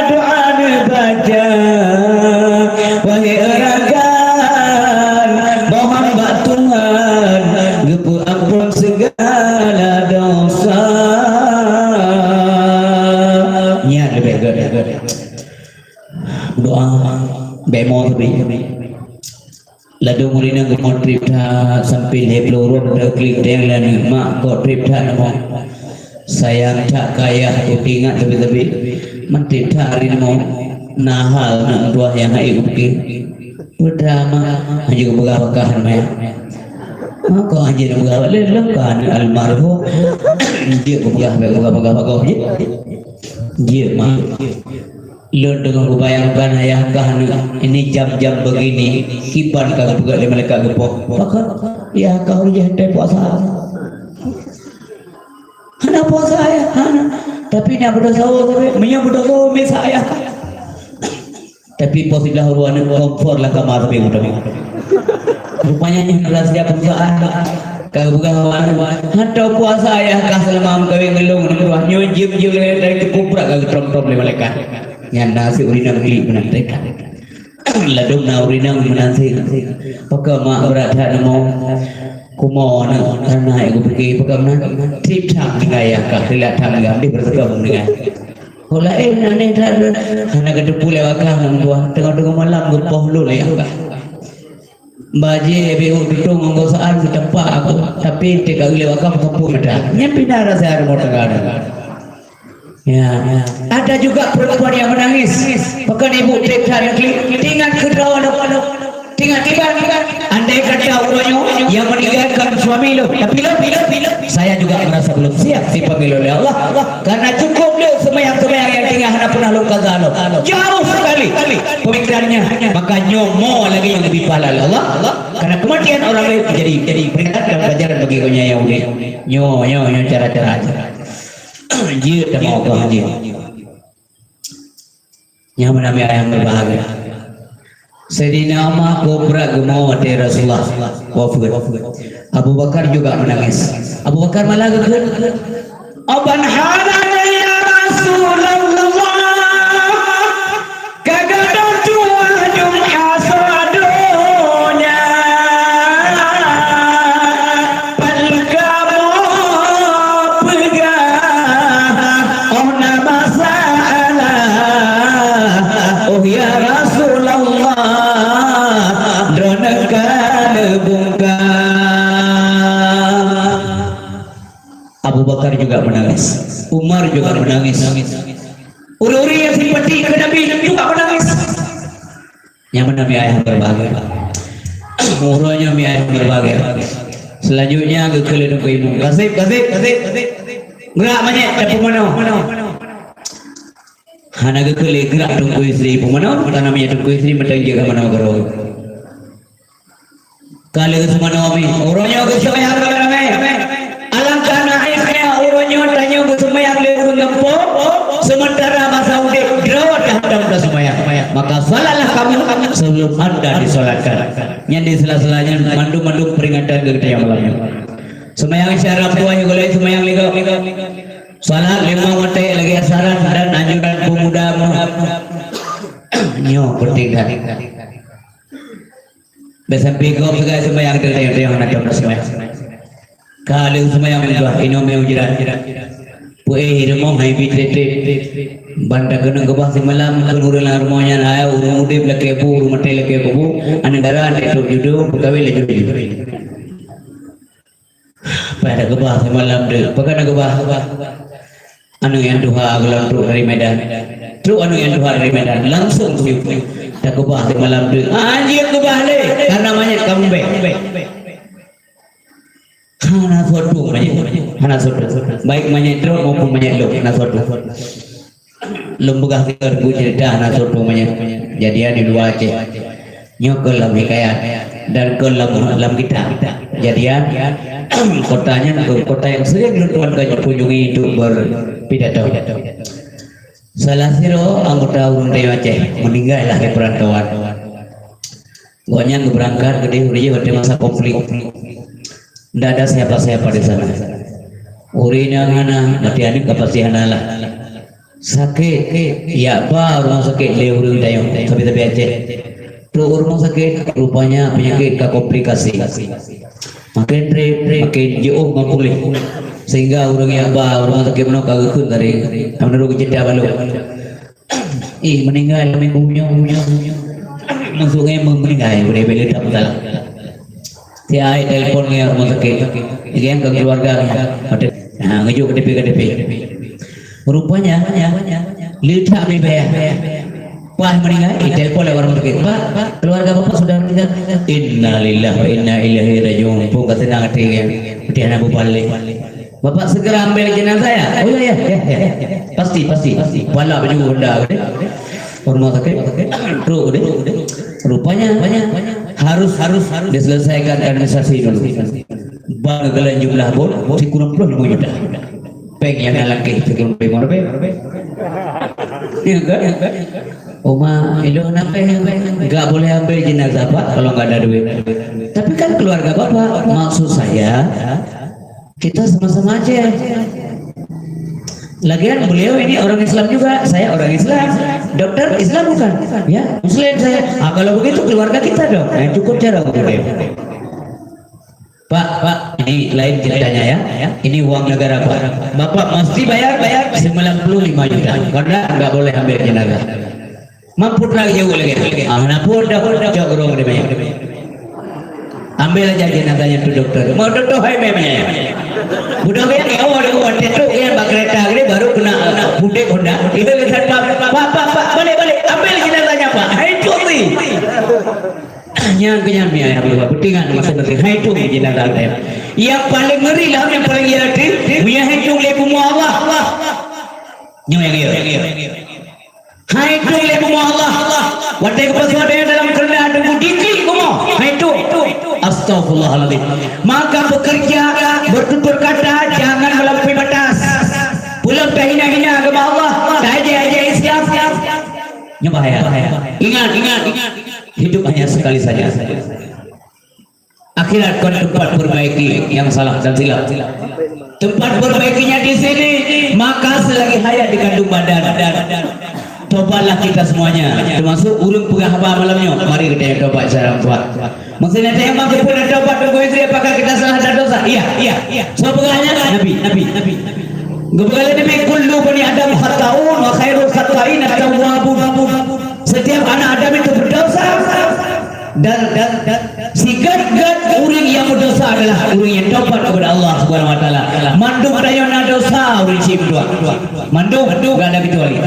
doa neubaca. Wahai rakan, mohon bak Tuhan geupeuamphon segala dosa. Nyan leubeh gét. Doa bemo teubi. Ladôm ureueng inong geumoe trép that sampoe lhèe ploh uroe, da klik teng laju, "Mak, kok trép that neumoe? Sayang that keu ayah, kuteuingat teubi-teubi. Man trép that hari neumoe, na hal aneuk meutuah nyang hana ék kupike." Peue drama, hana geupeugah bak kah nyan. Mako hana geupeugah bak lé, lôn ka aneuk almarhum. Jeuet geupeugah, bèk geupeugah bak gob jih. Jeuet, Mak. Lôn teungoh kubayangkan ayah kah nyoe, ini jam-jam begini, kiban ka geupeugah lé malaikat geupoh. Pakon? Yah kah ureueng jih hana puasa. Hana puasa ayah, hana. Tapi na beudôh sawoe sabe, meunyoe beudôh sawoe meusa ayah kah. Tapi poh siblaih uroe nyoe kompor lam kama sabe beudôh. Rupanya nyoe rahsia perusahaan. Ka geupeugah awak nyoe, "Hantom puasa ayah kah seulama meukawen ngon lôn, nyoe jeuem-jeuem dari teukubrak ka geutrom-trom lé malaikat." Nyan na si ureueng inong klik meunan teuka. Ladôm na ureueng inong meunan sit. Pakon mak brat that neumoe? Kumoe aneuk, hana ék kupike, pakon meunan? Trép that tinggai ayah kah, rila that tinggai, dih beureukat tinggai. Ho laén aneh that, hana geuteupeue lé ayah kah ngon buah, teungoh-teungoh malam geupoh lôn lé ayah kah. Bajèe beu tutong ngon gosaan geutampak aku, tapi teuka lewat ka meukampung meuda. Nyan pih na rasa rumoh tangga nyan. Ya, ada juga perempuan yang menangis. Pekan ibu teuka neuklik, teuingat keudroe lom. Teuingat, teuingat. Andai kata uroe nyoe yang meninggalkan suami lom, tapi lom, lom, lom, saya juga merasa belum siap dipanggil oleh Allah. Karena cukup le seumayang-seumayang nyang teungoh hana pernah lom kaza lom. Jauh sekali pemikirannya. Maka nyoe mo lagi yang lebih pahala lé Allah. Karena kematian orang lain jadi, jadi peringatan dan pelajaran bagi geuhnyan nyang udeb. Nyoe, nyoe, nyoe cara-cara aja. Jeuet tamong keu jih. Nyang meunan ayah nyang berbahagia. Saidina Umar kobra geumo watée Rasulullah wafeuet. Abu Bakar juga menangis. Abu Bakar malah geukheun, "Aban hana ya Rasulullah, ka gadôh tuha dum asa donya." Pat kamoe peugah, oh na masalah, oh ya Rasulullah, droeneuh ka neubungka. Abu Bakar juga menangis, Umar juga menangis. Ureuëng-ureuëng yang simpati ke Nabi juga menangis. Nyang meunan mi ayah berbahagia. Uroe nyoe mi ayah berbahagia. Selanjutnya geukheun lé Teungku Imum. Kaseb, kaseb, kaseb. Gerak manyét dan peumanoe. Hana geukheun lé gerak Teungku Yusri peumanoe, karena meunyo Teungku Yusri mantong jeuet ka manoe keudroe. Ka lheueh seumanoe mi, uroe nyoe geuseumayang ramé-ramé. Alangkah naifnya uroe nyoe tanyoe geuseumayang lé ureuëng gampông, sementara masa udeb droe tahantom taseumayang. Maka salatlah kamu sebelum anda disolatkan. Nyan di sela-sela nyan mandum-mandum peringatan keu geutanyoe malam nyoe. Seumayang isya rampuan nyoe gulai seumayang lé gob. Salat limong watée lagée saran dan anjuran peumuda nyoe penting that. Beusampoe gob sigoe seumayang teuntèe-teuntèe hana tom seumayang. Ka lheueh seumayang meutuah, inoe mé ujeuen. Peuéh rumoh hai bi trép-trép. Ban takeunong keubah simalam keu ureueng lam rumoh nyan hai ureueng udép lakée bu, ureueng maté lakée kubu, aneuk dara aneuk trok judo, peukawén laju-laju. Pada keubah simalam tu, peugah na keubah. Aneuk nyang tuha geulam trok dari Medan. Trok aneuk nyang tuha dari Medan, langsung kuyup. Takeubah simalam tu. Ah, jeuet keubah lé, karena manyét ka mumbék. Hana soe tueng manyét, hana soe tueng. Baik manyét trok maupun manyét lôn, hana soe tueng. Lôn peugah sigoe buku cerita hana soe tueng manyét. Kejadian di luwa Aceh. Nyoe keuh lam hikayat dan keuh lam, lam kitab. Kejadian kota nyan keuh kota yang sering lôn tuan ka kunjungi untuk berpidato. Salah sidroe anggota ureueng tanyoe Aceh meninggal lah di perantauan. Gobnyan geubeurangkat keudeh ureueng watèe masa konflik. Ndak ada siapa-siapa di sana. Ureueng nyang hana, maté aneuk ka pasti hana lah. Sakét, jak ba rumoh sakét lé ureueng tanyoe, sabe-sabe Aceh. Trok u rumoh sakét, rupanya penyakit ka komplikasi. Makin trép, makin jiôh ngon puléh. Sehingga ureueng jak ba rumoh sakét meunoe ka geukheun tadi. Ka meunurot cerita balu. Ih, meninggal minggu nyoe, nyoe, nyoe. Maksudnya meninggal, boleh bela tak masalah. Si ai telepon ngon rumoh sakét. Ngon keluarga nyan. Pada, ha, ngejuk K T P, K T P. Rupanya, le that meulibai. Pas meninggal, eh, telepon lewat rumoh sakét. "Pak, Pak, keluarga Bapak sudah meninggal." Innalillahi wa inna ilaihi raji'un. Pun ka seunang até nyan. Dia nak berbalik. "Bapak segera ambil jenazah ya?" "Oh ya, ya, ya, ya, ya. Pasti, pasti, pasti." Pala baju Honda ke dia. Rumah sakit, truk ke dia. Rupanya, harus, harus, harus diselesaikan administrasi dulu. Bang kalian jumlah bot, sikureueng ploh lima juta. Peng yang nak langkah sikureueng ploh lima juta. Ya kan? Oma, ilong nak peng, enggak boleh ambil jenazah, Pak, kalau nggak ada duit. Tapi kan keluarga Bapak, maksud saya, kita sama-sama Aceh. Lagian beliau ini orang Islam juga, saya orang Islam. Dokter Islam bukan? Ya, Muslim saya. Ah, kalau begitu keluarga kita dong. Nah, cukup cara udah. Pak, Pak, ini lain ceritanya ya. Ini uang negara, Pak. Bapak mesti bayar, bayar sembilan puluh lima juta. Karena nggak boleh ambil jenazah. Mampu terak jauh lagi. Ah, kenapa dah cok urung dia banyak? Ambil aja jenazahnya tu doktor. Mau doktor hai meh meh. Budak yang awal dia buat tetuk yang bak kereta gini baru kena pudek Honda. Itu lisan pak pak pak pak balik balik ambil jenazahnya pak. Hai tu ni. Nyang kenyang mia yang luar penting kan masing-masing. Hai tu jenazah dia. Yang paling ngeri lah yang paling ngeri. Mia hai tu lebu Allah. Nyoe yang dia. Hai tu lé bumoe Allah. Watée geupeuseudah dalam keureunda teungku diklik bumoe. Hai tu. Astagfirullahaladzim. Maka bekerja, bertutur kata, jangan melampaui batas. Belum terhina-hina agama Allah. Tak aja-aja Islam. Ini bahaya. Ingat, ingat, ingat. Hidup hanya sekali saja. Akhirat kon tempat perbaiki yang salah dan silap. Tempat perbaikinya di sini, maka selagi hayat dikandung badan. Tobatlah kita semuanya, termasuk ureuëng peugah haba malam nyoe. Mari kita yang tobat secara kuat. Maksudnya saya mampu pun tobat dan gue apakah kita salah dan dosa? Iya, iya, iya. So peugahnya Nabi, Nabi, Nabi. Geupeugah lé Nabi kullu bani Adam khata'un wa khairul khata'in at-tawwabun. Setiap anak Adam itu berdosa. Dan, dan, dan sigat-gat ureuëng yang berdosa adalah ureuëng yang tobat kepada Allah Subhanahu wa taala. Mandum tanyoe na dosa ureuëng cit meutuah. Mandum, mandum gak ada kecuali.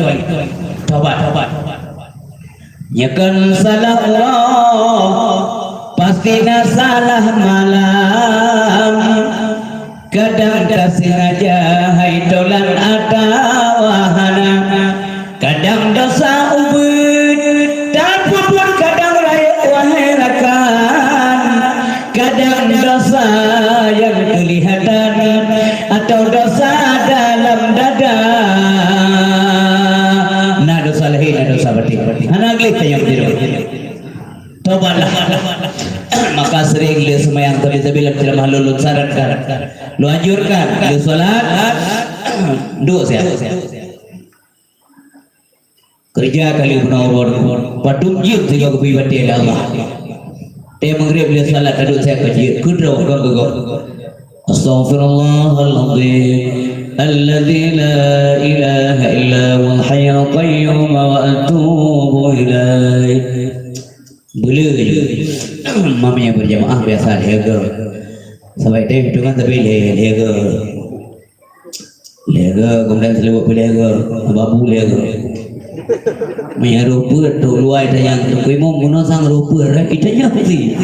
Tobat, tobat. Nyakan salah Allah, pasti na salah malam. Kadang tasengaja hai tolan atawa hana. Kadang dosa ubit, tapi pun kadang rayeuk wahai rakan. Kadang dosa yang kelihatan atau dosa dalam dada. Na dosa lahir, na dosa batin. Hana gleh tanyong tidur. Tobatlah. Maka sering le semayang tapi-tapi lam ceramah lôn, lôn sarankan. Lôn anjurkan, le salat. Dua siap. Kerja kali guna Allah. Padum jeuet tiga keubi batin lé Allah. Teh maghrib le salat aduk saya kerja. Kudro kau kau. Astaghfirullahaladzim. Alladzi la ilaha illa huwal hayyul qayyum wa atubu ilaih. Bela je. Mamanya berjamaah biasa lego. Sampai teh hitungan tapi le-, lego. Lego, kemudian selewat pun lego. Babu lego. Maya rupa tu luai tayang tu. Kui mau guna sang rupa. Kita nyak sih.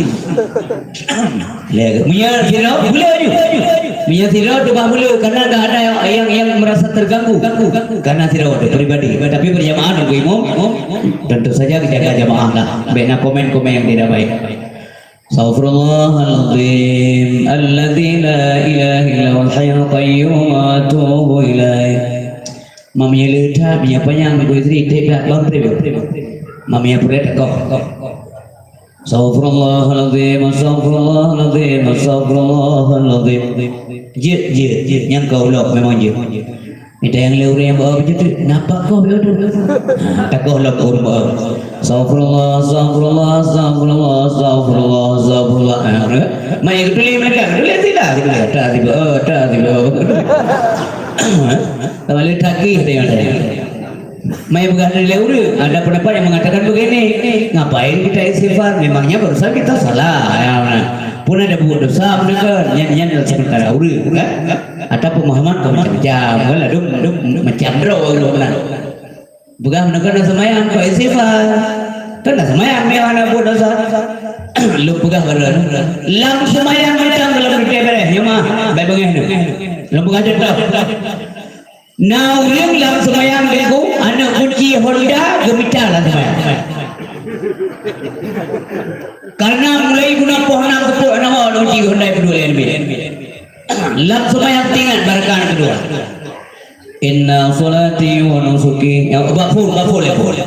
Lego. Maya sila, bela je. Maya sila tu bah bela. Karena dah ada yang, yang, yang merasa terganggu. Karena sila tu pribadi. Tapi berjamaah nunggu imam. Tentu saja kita jaga jamaah lah. Baik nak komen-komen yang tidak baik. Astaghfirullahaladzim. Alladzi la ilaha illa huwal hayyul qayyum wa atubu ilaih. Mam ya le that, ya panyang, Ibu Istri, tidak bang terima. Mam ya pret kok. Astaghfirullahaladzim, astaghfirullahaladzim, astaghfirullahaladzim. Jeuet, jeuet, jeuet. Nyang kau lok memang jeuet. Ita nyang le ureuëng nyang bawa beujeuet. Napa kau lok tu? Ha, takoh lok ureuëng bawa. Astaghfirullah, astaghfirullah, astaghfirullah, astaghfirullah, astaghfirullah. Ha, mai geutuli mereka, geutuli sila, geutuli. Tak tiba, oh, tak tiba. Sama le takih dia. Mai peugah lé ureuëng, ada pendapat yang mengatakan begini, ngapain kita istighfar? Memangnya barusan kita salah. Ya, nah. Pun ada buat dosa, benar kan? Nyan, nyan adalah sementara ureuëng, kan? Atau pemahaman kau macam-macam, kan? Ada, ada macam droe, kan? Peugah benar kan dah semayang, kau istighfar. Kan dah semayang, dia hana buat dosa. Lu peugah baru. Lam semayang kita belum kita beres, ya mah. Baik bengeh tu. Lu peugah contoh. Na ureuëng lam seumayang lé ku, aneuk kunci Honda geumita lam seumayang. Karena mulai guna poh nam seupôt nama kunci Honda yang kedua yang lebih. Lam seumayang teuingat barakan kedua. Inna salati wa nusuki, ya, bak full, bak full, ya, full.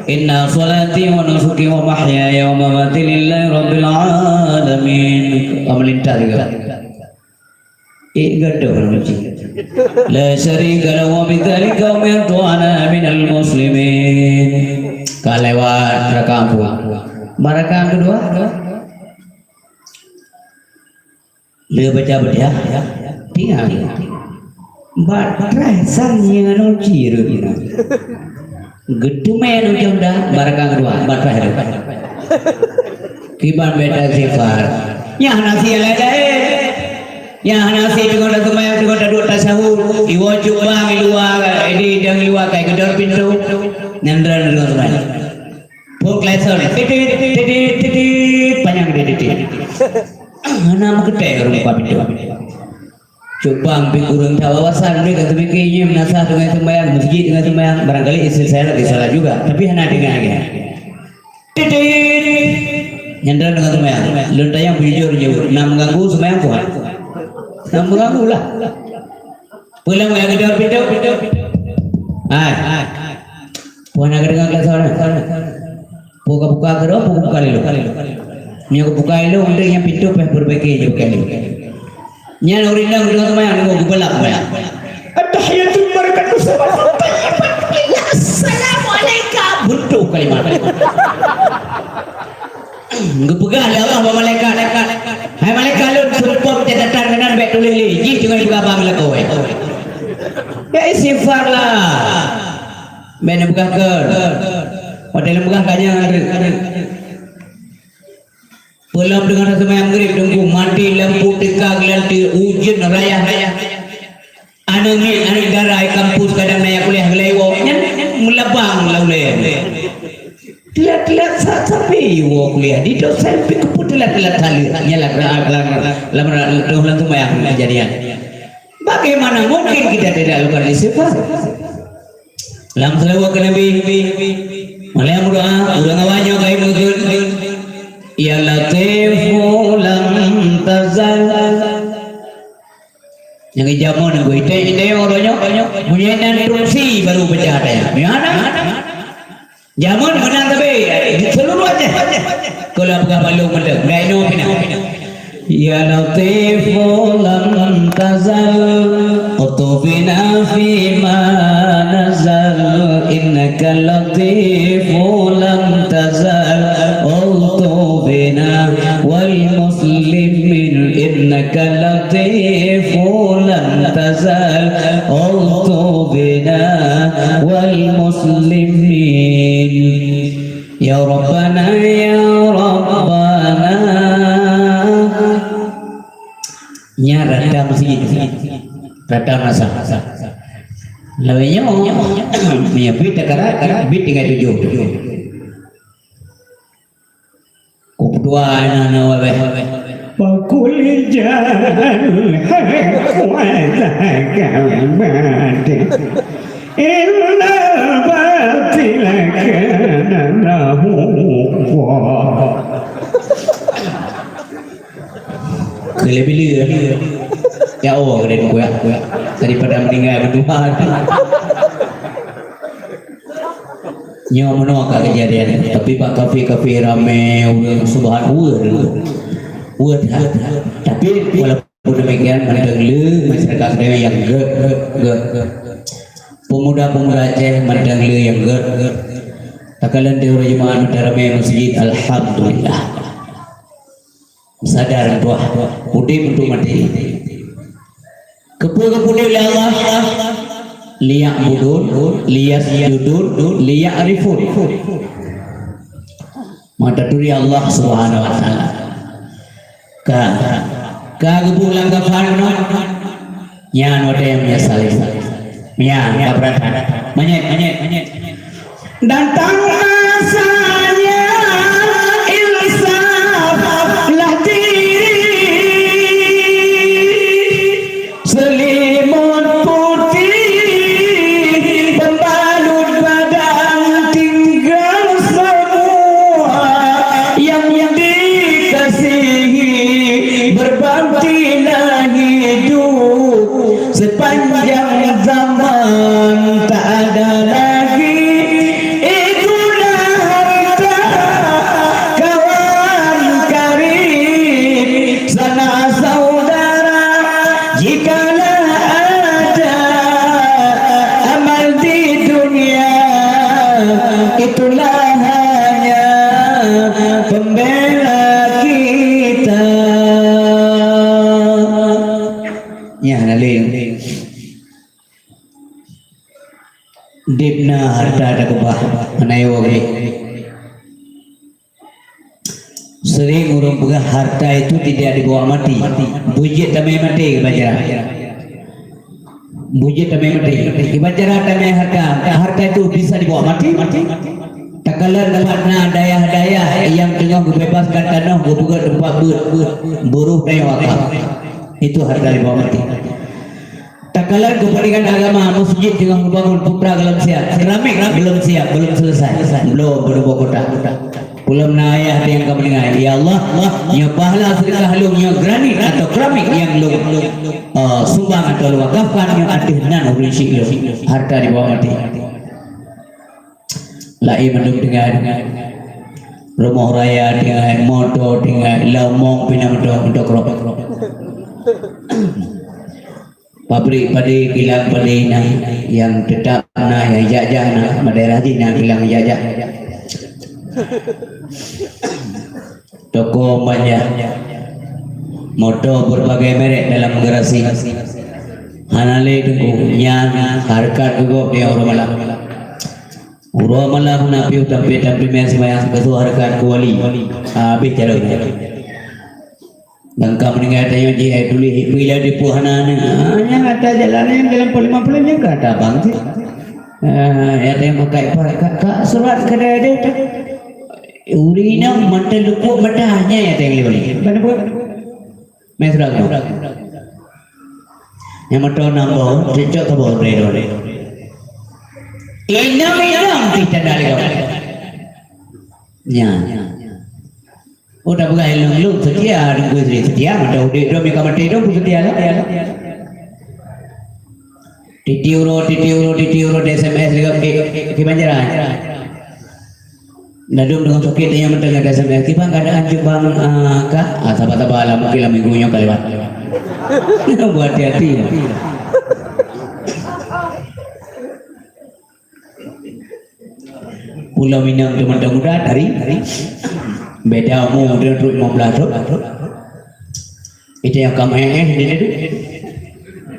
Inna salati wa nusuki wa mahyaya wa mamati lillahi rabbil alamin. Pemerintah juga. Eh, gadoh lah macam. La syarika lahu wa bidzalika umirtu wa ana minal muslimin. Ka lewat rakaat dua. Barakan kedua. Le baca Fatihah. Tinggal. Batai sang nyan uji rupina. Geuteumen ujong dah barakan kedua. Batai tu. Kiban beda sifat. Nyan hana sie laén-laén. Nyan hana sie teungoh taseumayang, teungoh taduek tasyahud. Iwoe cubang i luwa, eh, di dang i luwa kai geudor pintoe. Nyan droe teungoh seumayang. Phon klakson. Titit, titit, titit. Panyang titit. Hana meukeutée ureueng buka pintoe. Cubang pih kureueng that wawasan, mereka teupike nyoe meunasah teungoh seumayang, meuseujid teungoh seumayang, barangkali istri saya lagi salat juga, tapi hana deungoe lagée. Titit! Nyan droe teungoh seumayang. Lôn tanyong beujujur jaweueb, na meuganggu seumayang Tuhan? Na meuganggu lah. Peue lam wayang geudor pintoe? Hai. Peue hana geudeungoe klakson? Peue ka buka keudroe, peue buka lé lôn? Meunyoe ka buka lé lôn, udeb nyan pintoe pih peureubaki jih buka lé lôn. Nyan ureueng inong teungoh seumayang, teungoh geubalap seumayang. At-tahiyatu barakatuh, assalamualaikum. Buntu kalimat. Geupeugah lé Allah bak malaikat, "Hai malaikat lôn, sumpah catatan keunan bèk tuléh lé, jih teungoh jipeugah bang lakoe." Ya istighfar lah. Bèk neupeugah keu. Watèe lôn peugah ka nyan. Peulom teungoh taseumayang Maghrib, teungku, maté lampu teuka geulanteue, ujeuen rayah-rayah. Aneuk miet, aneuk dara di kampus kadang na nyang kuliah geulai woe, nyan meulabang lam ulèe. Teulat-teulat sa-, sabe woe kuliah, di dosen pih keupeue teulat-teulat saleuet. Nyan lam, lam, lam, lam, lam, lam seumayang keujadian. Bagaimana mungkin kita tidak lakukan istighfar? Lam seulaweuet keu Nabi, malam doa, ureueng awak nyoe ka imeukeue, "Ya Latifu lam tazal." Nyang jameun nunggu iték-iték uroe nyoe, meunyoe na instruksi baru peucah teuh. Meunyoe hana, jameun meunan sabe di seuluruh Aceh. Keu lôn peugah bak lôn mantong, dai nyoe pih na. Ya Latifu lam tazal, uktubina fima nazal, innaka Latifu lam tazal, uktubina wal muslimin, innaka Latifu lam tazal, uktubina wal muslimin. Ya Rabbana, ya Rabbana. Nyan rata meuseujid. Rata masa. Lawét nyoe, meunyoe bit takarat, bit tinggai tujoh. Kupeudua na, na wabeh. Pakul jan hai kuasa gambar. Innal batila kana zahuqa. Keu lé bila, ya Allah, keu lé kuyak, kuyak. Daripada meninggai berdua. Nyoe meunoe ka keujadian, tapi bak kafe-kafe ramé ureueng subhan weueh. Weueh that. Tapi walaupun demikian, mantong le masyarakat Seudara nyang gét, gét, gét. Pemuda-pemuda Aceh mantong le nyang gét, gét. Takalon di ureueng jemaah mantong ramé meuseujid, alhamdulillah. Sadar tuah, udép untuk maté. Keupeue geupeuudép lé Allah? Liya'budun, liyasjudun, liya'rifun. Maka turi Allah Subhanahu wa Ta'ala. Ka, ka geupeuulang kafan nyoe. Nyan watèe nyang meunyeusai. Nyan ka beuratan. Manyét, manyét, manyét. Datang masanya insaf lah diri. Selimut putih pembalut badan, tinggal semua yang dikasihi. Berbaktilah hidup sepanjang zaman, tak ada lagi. Itulah harta kawan karib, sanak saudara. Jikalau ada amal di dunia, itulah hanya pembela kita. Nyan na lé. Deb na harta takeubah, hana iwoe gét. Sering ureuëng peugah harta itu tidak dibawa mati. Beujeuet tamé maté, kiban cara. Beujeuet tamé maté. Kiban cara tamé harta. Harta itu bisa dibawa mati. Takalon tempat na dayah-dayah yang teungoh geubebaskan tanoh, geupeugöt teumpat beuet, buruh tanyoe wakaf. Itu harta dibawa mati. Takalon keupentingan agama, masjid teungoh geubangun, putra gohlom siap, keramik gohlom siap, gohlom selesai, bloe peunuboh kota. Gohlom na ayah nyang ka meuninggai, "Ya Allah, nyoe pahala seudeukah lôn, nyoe granit atau keramik nyang lôn, eh, sumbang atau lôn wakafkan, nyoe ateueh nan ureuëng syik lôn." Harta dibawa mati. Laén mandum tinggai. Rumoh raya tinggai, moto tinggai, lomong pih na moto, moto krok. Pabrik padé, kilang padé na, nyang teutap na, nyang jak-jak na, bak daerah jih na kilang jak-jak. Toko manja, moto berbagai merek dalam garasi. Hana lé teungku, nyan hareukat geuh gob di uroe malam. Uroe malam na piôh tampé-tampé mé seumayang keu su hareukat keu wali. Habéh carông nyan. Dan ka meuninggai tanyoe jih ai tuléh, bila dipeue hana aneuk. Ah, nyang ata jalan nyang dalam peulimong-peulimong nyang ka ata bang cit. Ah, ya teuh makai pakai ka, ka surat keudai deh teuh. Ureuëng inong mata lupuk mata hanya ya teuh lewat. Bukan apa? Mesra tu. Nyang moto nang boh, cocok ke boh deh deh. Inong-inong ti tanda lewat. Nya. Oh, dah peugah ilong-ilong setia, nunggu istri setia, mata udik dua mika mati dua pun setia lah. Titi uro, titi uro, titi uro, di S M S juga di, di, di Banjaran. Ladum dengan sakit yang mentang ada S M S. Tiba keadaan cubang, ah, kak, ah, sabar-sabar lah, mungkin lah minggu nyoe ka lewat. Buat hati-hati. Pulo Minang tu mantong muda tari. Beda umur dia tu lima belas tu. Itu yang kamu eh eh dia tu.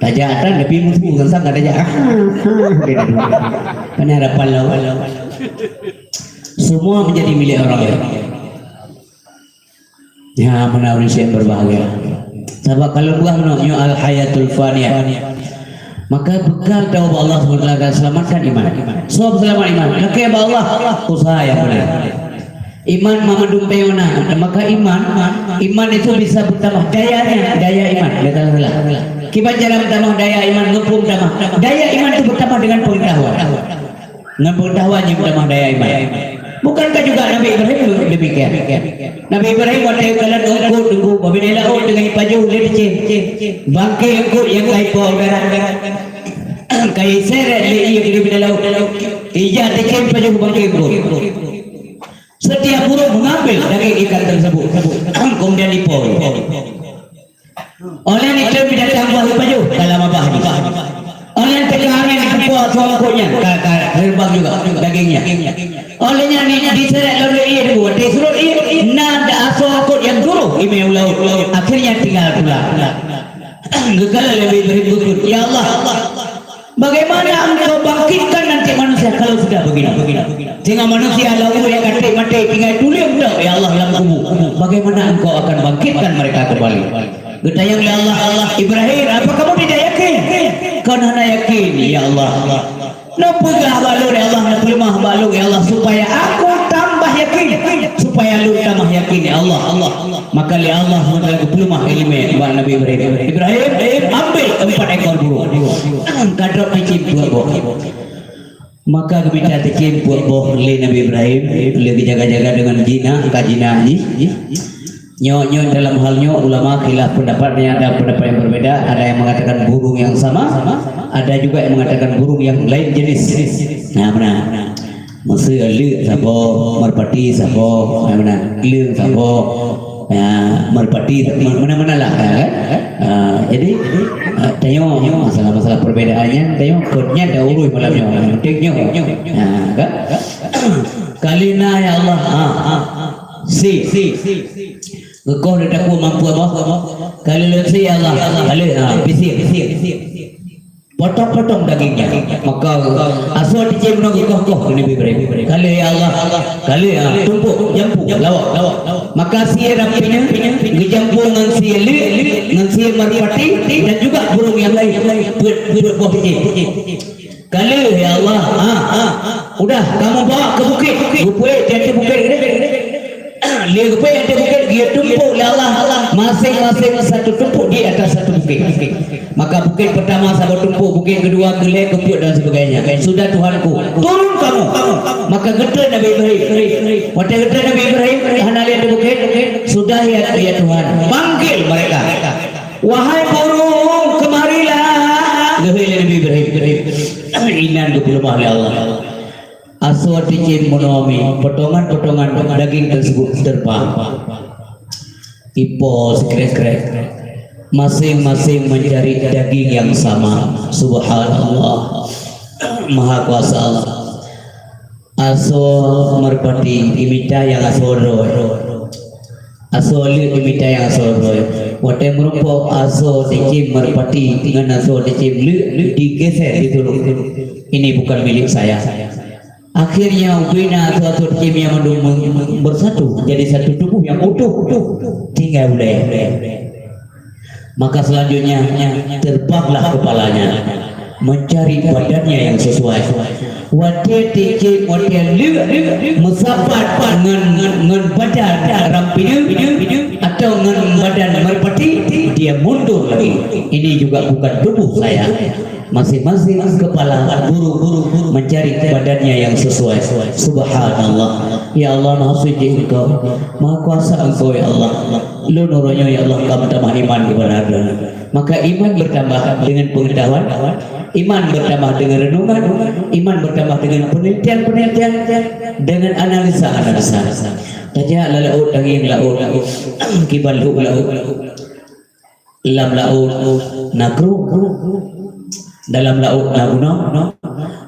Tajak atan tapi musuh kan sang ada jak. Ah, ah, dia tu. Kan harapan lawan. Semua menjadi milik orang lain. Ya, meunan ureuëng syedara berbahagia. Sabab kalau buah meunan nyoe al-hayatul faniyah. Maka bekal tawbat Allah Subhanahu wa Taala selamatkan iman. Sebab selamat iman, lakée bak Allah, usaha yang benar. Iman mamandum payona, maka iman, iman itu bisa bertambah dayanya, daya iman. Betul lah. Kiban cara bertambah daya iman, ngepung tambah. Daya iman itu bertambah dengan pengetahuan. Ngon pengetahuan nyang meutamah daya iman. Bukankah juga Nabi Ibrahim demikian? Nabi Ibrahim watée kalon eungkôt teungku, babinée laôt teungoh jipajoh lé teucém. Bangké eungkôt nyang ka jipo garat. Ka jiseret lé ié di babinée laôt. Ija teucém pajoh bangké eungkôt. Setiap burung mengambil daging ikan tersebut, kemudian jipo. Óh lheueh nyan binatang buah jipajoh, ka lam babah jih. Óh lheueh nyan teuka angén, jipuwoe asoe eungkôt nyan, ka, ka teubang juga dagingnya. Óh lheueh nyan di, diseret lom lé ié teungku, watée surot ié, na asoe eungkôt nyang jroh imé u laôt. Akhirnya tinggal pula. Geukalon lé Nabi Ibrahim geukheun, "Ya Allah, bagaimana Engkau bangkitkan nanti manusia kalau sudah begini? Sehingga manusia lam ureuëng nyang ka trép maté tinggai tuléh mantong, ya Allah, lam kubu. Bagaimana Engkau akan bangkitkan mereka kembali?" Geutanyong lé Allah, "Allah, Ibrahim, apa kamu tidak yakin?" "Kon hana yakin, ya Allah." "Neupeugah bak lôn, ya Allah, neupeuleumah bak lôn, ya Allah, supaya aku tambah yakin, supaya lôn tamah yakin, ya Allah." Maka lé Allah meunan geupeuleumah ileumé bak Nabi Ibrahim. "Ibrahim, ambil empat ekor burung." Ka drop teucém peuet boh. Maka geumita teucém peuet boh lé Nabi Ibrahim, lé geujaga-jaga deungon jinak, ka jinak jih. Nyoe, nyoe dalam hal nyoe ulama khilaf pendapat, ada pendapat yang berbeda, ada yang mengatakan burung yang sama, ada juga yang mengatakan burung yang lain jenis. Nah, benar. Meuseu leuk saboh, merpati saboh, nah, benar. Kleueng saboh. Ya, merpati, mana-mana lah, ya, kan? Ah, jadi, ah, tanyoe masalah-masalah perbedaan nyan, tanyoe kon nyan dak urus malam nyoe. Yang penting nyoe. Ya, kan? Kalina ya Allah. Ah, ah. Si, si. Geukong lé takue mampu Allah. Kali lé si ya Allah. Kali, ah, bisi. Potong-potong dagingnya. Maka asoe ticém nyoe geukoh-koh keu Nabi Ibrahim. Ka lheueh ya Allah, ka lheueh ya, tumpôk, jampu, lawok. Maka sie rampinyan geujampu ngon sie leuk, ngon sie merpati dan juga burung yang lain. Peuet, peuet boh ticém. Ka lheueh ya Allah, ha, ha. Udah, kamu bawa ke bukit. Geupeuék di ateueh bukit. Lé geupeuék di ateueh bukit, geuyue tumpôk lé Allah, masing-masing satu tumpôk di atas satu bukit. Maka bukit pertama saboh tumpôk, bukit kedua, keulhèe, keupeuet dan sebagainya. Sudah Tuhanku, turun kamu. Maka geutreun Nabi Ibrahim. Watèe geutreun Nabi Ibrahim, hana lé di bukit, sudah ya, ya Tuhan, panggil mereka. Wahai burung, kemarilah. Lheueh lé Nabi Ibrahim. Inan geupeuleumah lé Allah. Asoe ticém meunoe mi, potongan-potongan daging tersebut terbang. Ipo sikrek-krek. Masing-masing mencari daging yang sama. Subhanallah. Maha kuasa Allah. Asoe merpati imita nyang asoe droe. Asoe leuk imita nyang asoe droe. Watèe meurumpok asoe ticém merpati ngon asoe ticém leuk digeser ditulak. Ini bukan milik saya. Akhirnya ubena asoe-asoe ticém nyan mandum bersatu jadi satu tubuh yang utuh. Tinggai ulèe. Maka selanjutnya terbanglah kepalanya mencari badannya yang sesuai. Watèe ticém, watèe leuk meusapat ngon, ngon badan rampinyan atau ngon badan merpati, dia mundur lagi. Ini juga bukan tubuh saya. Masing-masing kepala buru-buru mencari badannya yang sesuai. Subhanallah. Ya Allah, Maha Suci Engkau, Maha Kuasa Engkau, ya Allah. Lôn uroe nyoe, ya Allah, ka meutamah iman keupada Droeneuh. Maka iman bertambah dengan pengetahuan, iman bertambah dengan renungan, iman bertambah dengan penelitian-penelitian, dengan analisa-analisa. Tajak lam laôt, tangieng laôt, kiban lhok laôt. Lam laôt na krueng, dalam laôt na gunong,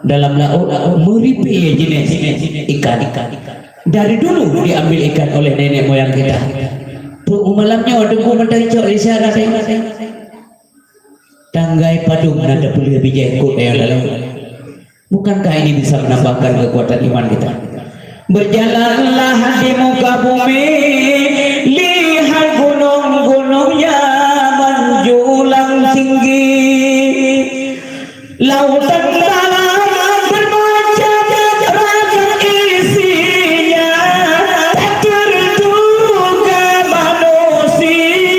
dalam laôt meuribèe jeunèh ikan. Dari dulu diambil ikan oleh nenek moyang kita. Peue malam nyoe Teungku meunan cok lé syarat. Tanggai padum na teupeuleueh bijèh kôt nyang dalam. Bukankah ini bisa menambahkan kekuatan iman kita? Berjalanlah di muka bumi, lihat gunung-gunungnya menjulang tinggi. Lautan dalam bermacam ragam isinya, tak terduga manusia.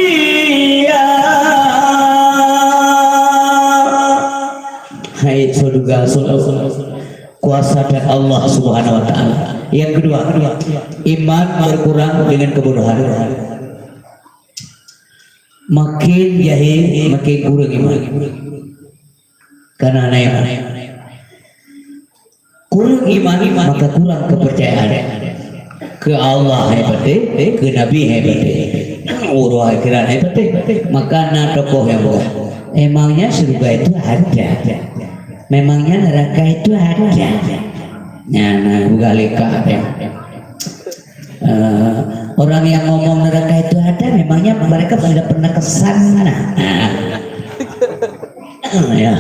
Hai syurga, syurga, kuasa dan Allah Subhanahu wa Ta'ala. Yang kedua, iman berkurang dengan kebodohan. Makin jahil, makin kurang iman. Karena hana iman. Kurang iman, maka kurang kepercayaan. Keu Allah hai patéh, keu Nabi hai patéh. Uroe akhirat hai patéh. Maka na tokoh nyang peugah, emangnya surga itu ada? Memangnya neraka itu ada? Nyan, na peugah lé kah teuh. Eh, orang yang ngomong neraka itu ada, memangnya mereka sudah pernah ke sana? Ya,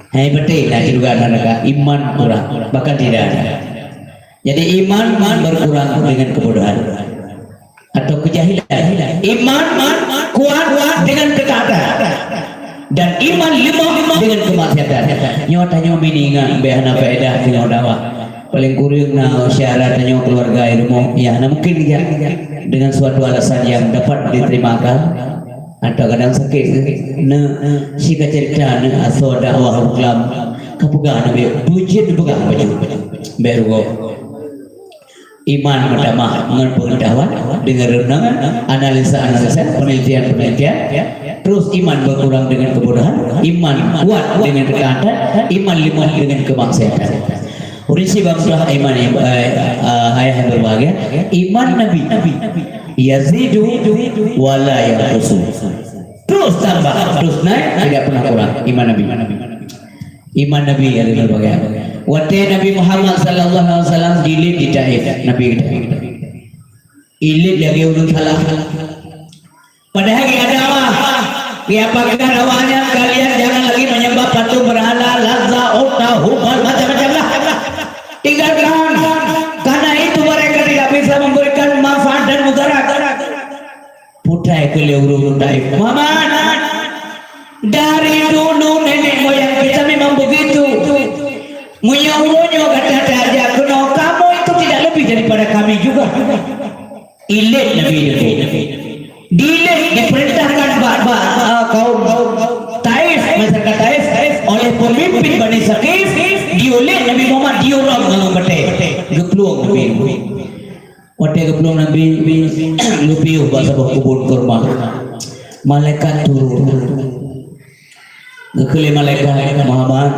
hai betul, nah, itu juga neraka. Iman kurang, bahkan tidak ada. Jadi, iman, iman berkurang dengan kebodohan atau kejahilan. Iman kuat dengan ketaatan. Dan iman lemah dengan kemaksiatan. Nyoe tanyoe meuingat, bèk hana faedah singoh dakwah. Paling kureueng na syarat tanyoe keluarga di rumoh, ya, hana mungkin geujak dengan suatu alasan yang dapat diterima akal. Atau kadang sakét, na, sika cerita na asoe dakwah Islam. Ka peugah Nabi, beujeuet peugah baju. Bèk rugoe. Iman meutamah ngon pengetahuan, dengan renungan, analisa-analisa, penelitian-penelitian. Terus iman berkurang dengan kebodohan, iman kuat dengan ketaatan, iman lemah dengan kemaksiatan. Ureueng sibang telah iman, eh, eh, ayah yang berbahagia, iman Nabi yazidu wa la yanqusu. Terus tambah, terus naik, tidak pernah kurang iman Nabi. Iman Nabi yang lebih bagai. Watèe Nabi Muhammad sallallahu alaihi wasallam jilid di Taif, Nabi di Taif. Ilid lagèe ureueng salah. Padahal geuh ada Allah. Siapa kata awaknya, kalian jangan lagi menyembah patung berhala, Lazza, Uzza, Hubal, macam-macam lah. Tinggalkan. Karena itu mereka tidak bisa memberikan manfaat dan mudarat. Putai keu lé ureueng Taif. Muhammad, dari dulu nenek moyang kita memang begitu. Meunyoe uroe nyoe gata tajak keunoe, kamu itu tidak lebih daripada kami juga. Ilét Nabi itu. Diilét, diperintahkan bak, bak, eh, kaum Taif, masyarakat Taif, oleh pemimpin Bani Saqif, diulét Nabi Muhammad, diuram ngon batèe. Geuplueng Nabi. Watèe geuplueng Nabi, geupiôh bak saboh keubon kurma. Malaikat turun. Geukheun lé malaikat, "Muhammad,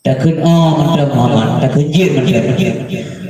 takheun 'oh' mantong Muhammad, takheun 'jeuet' mantong."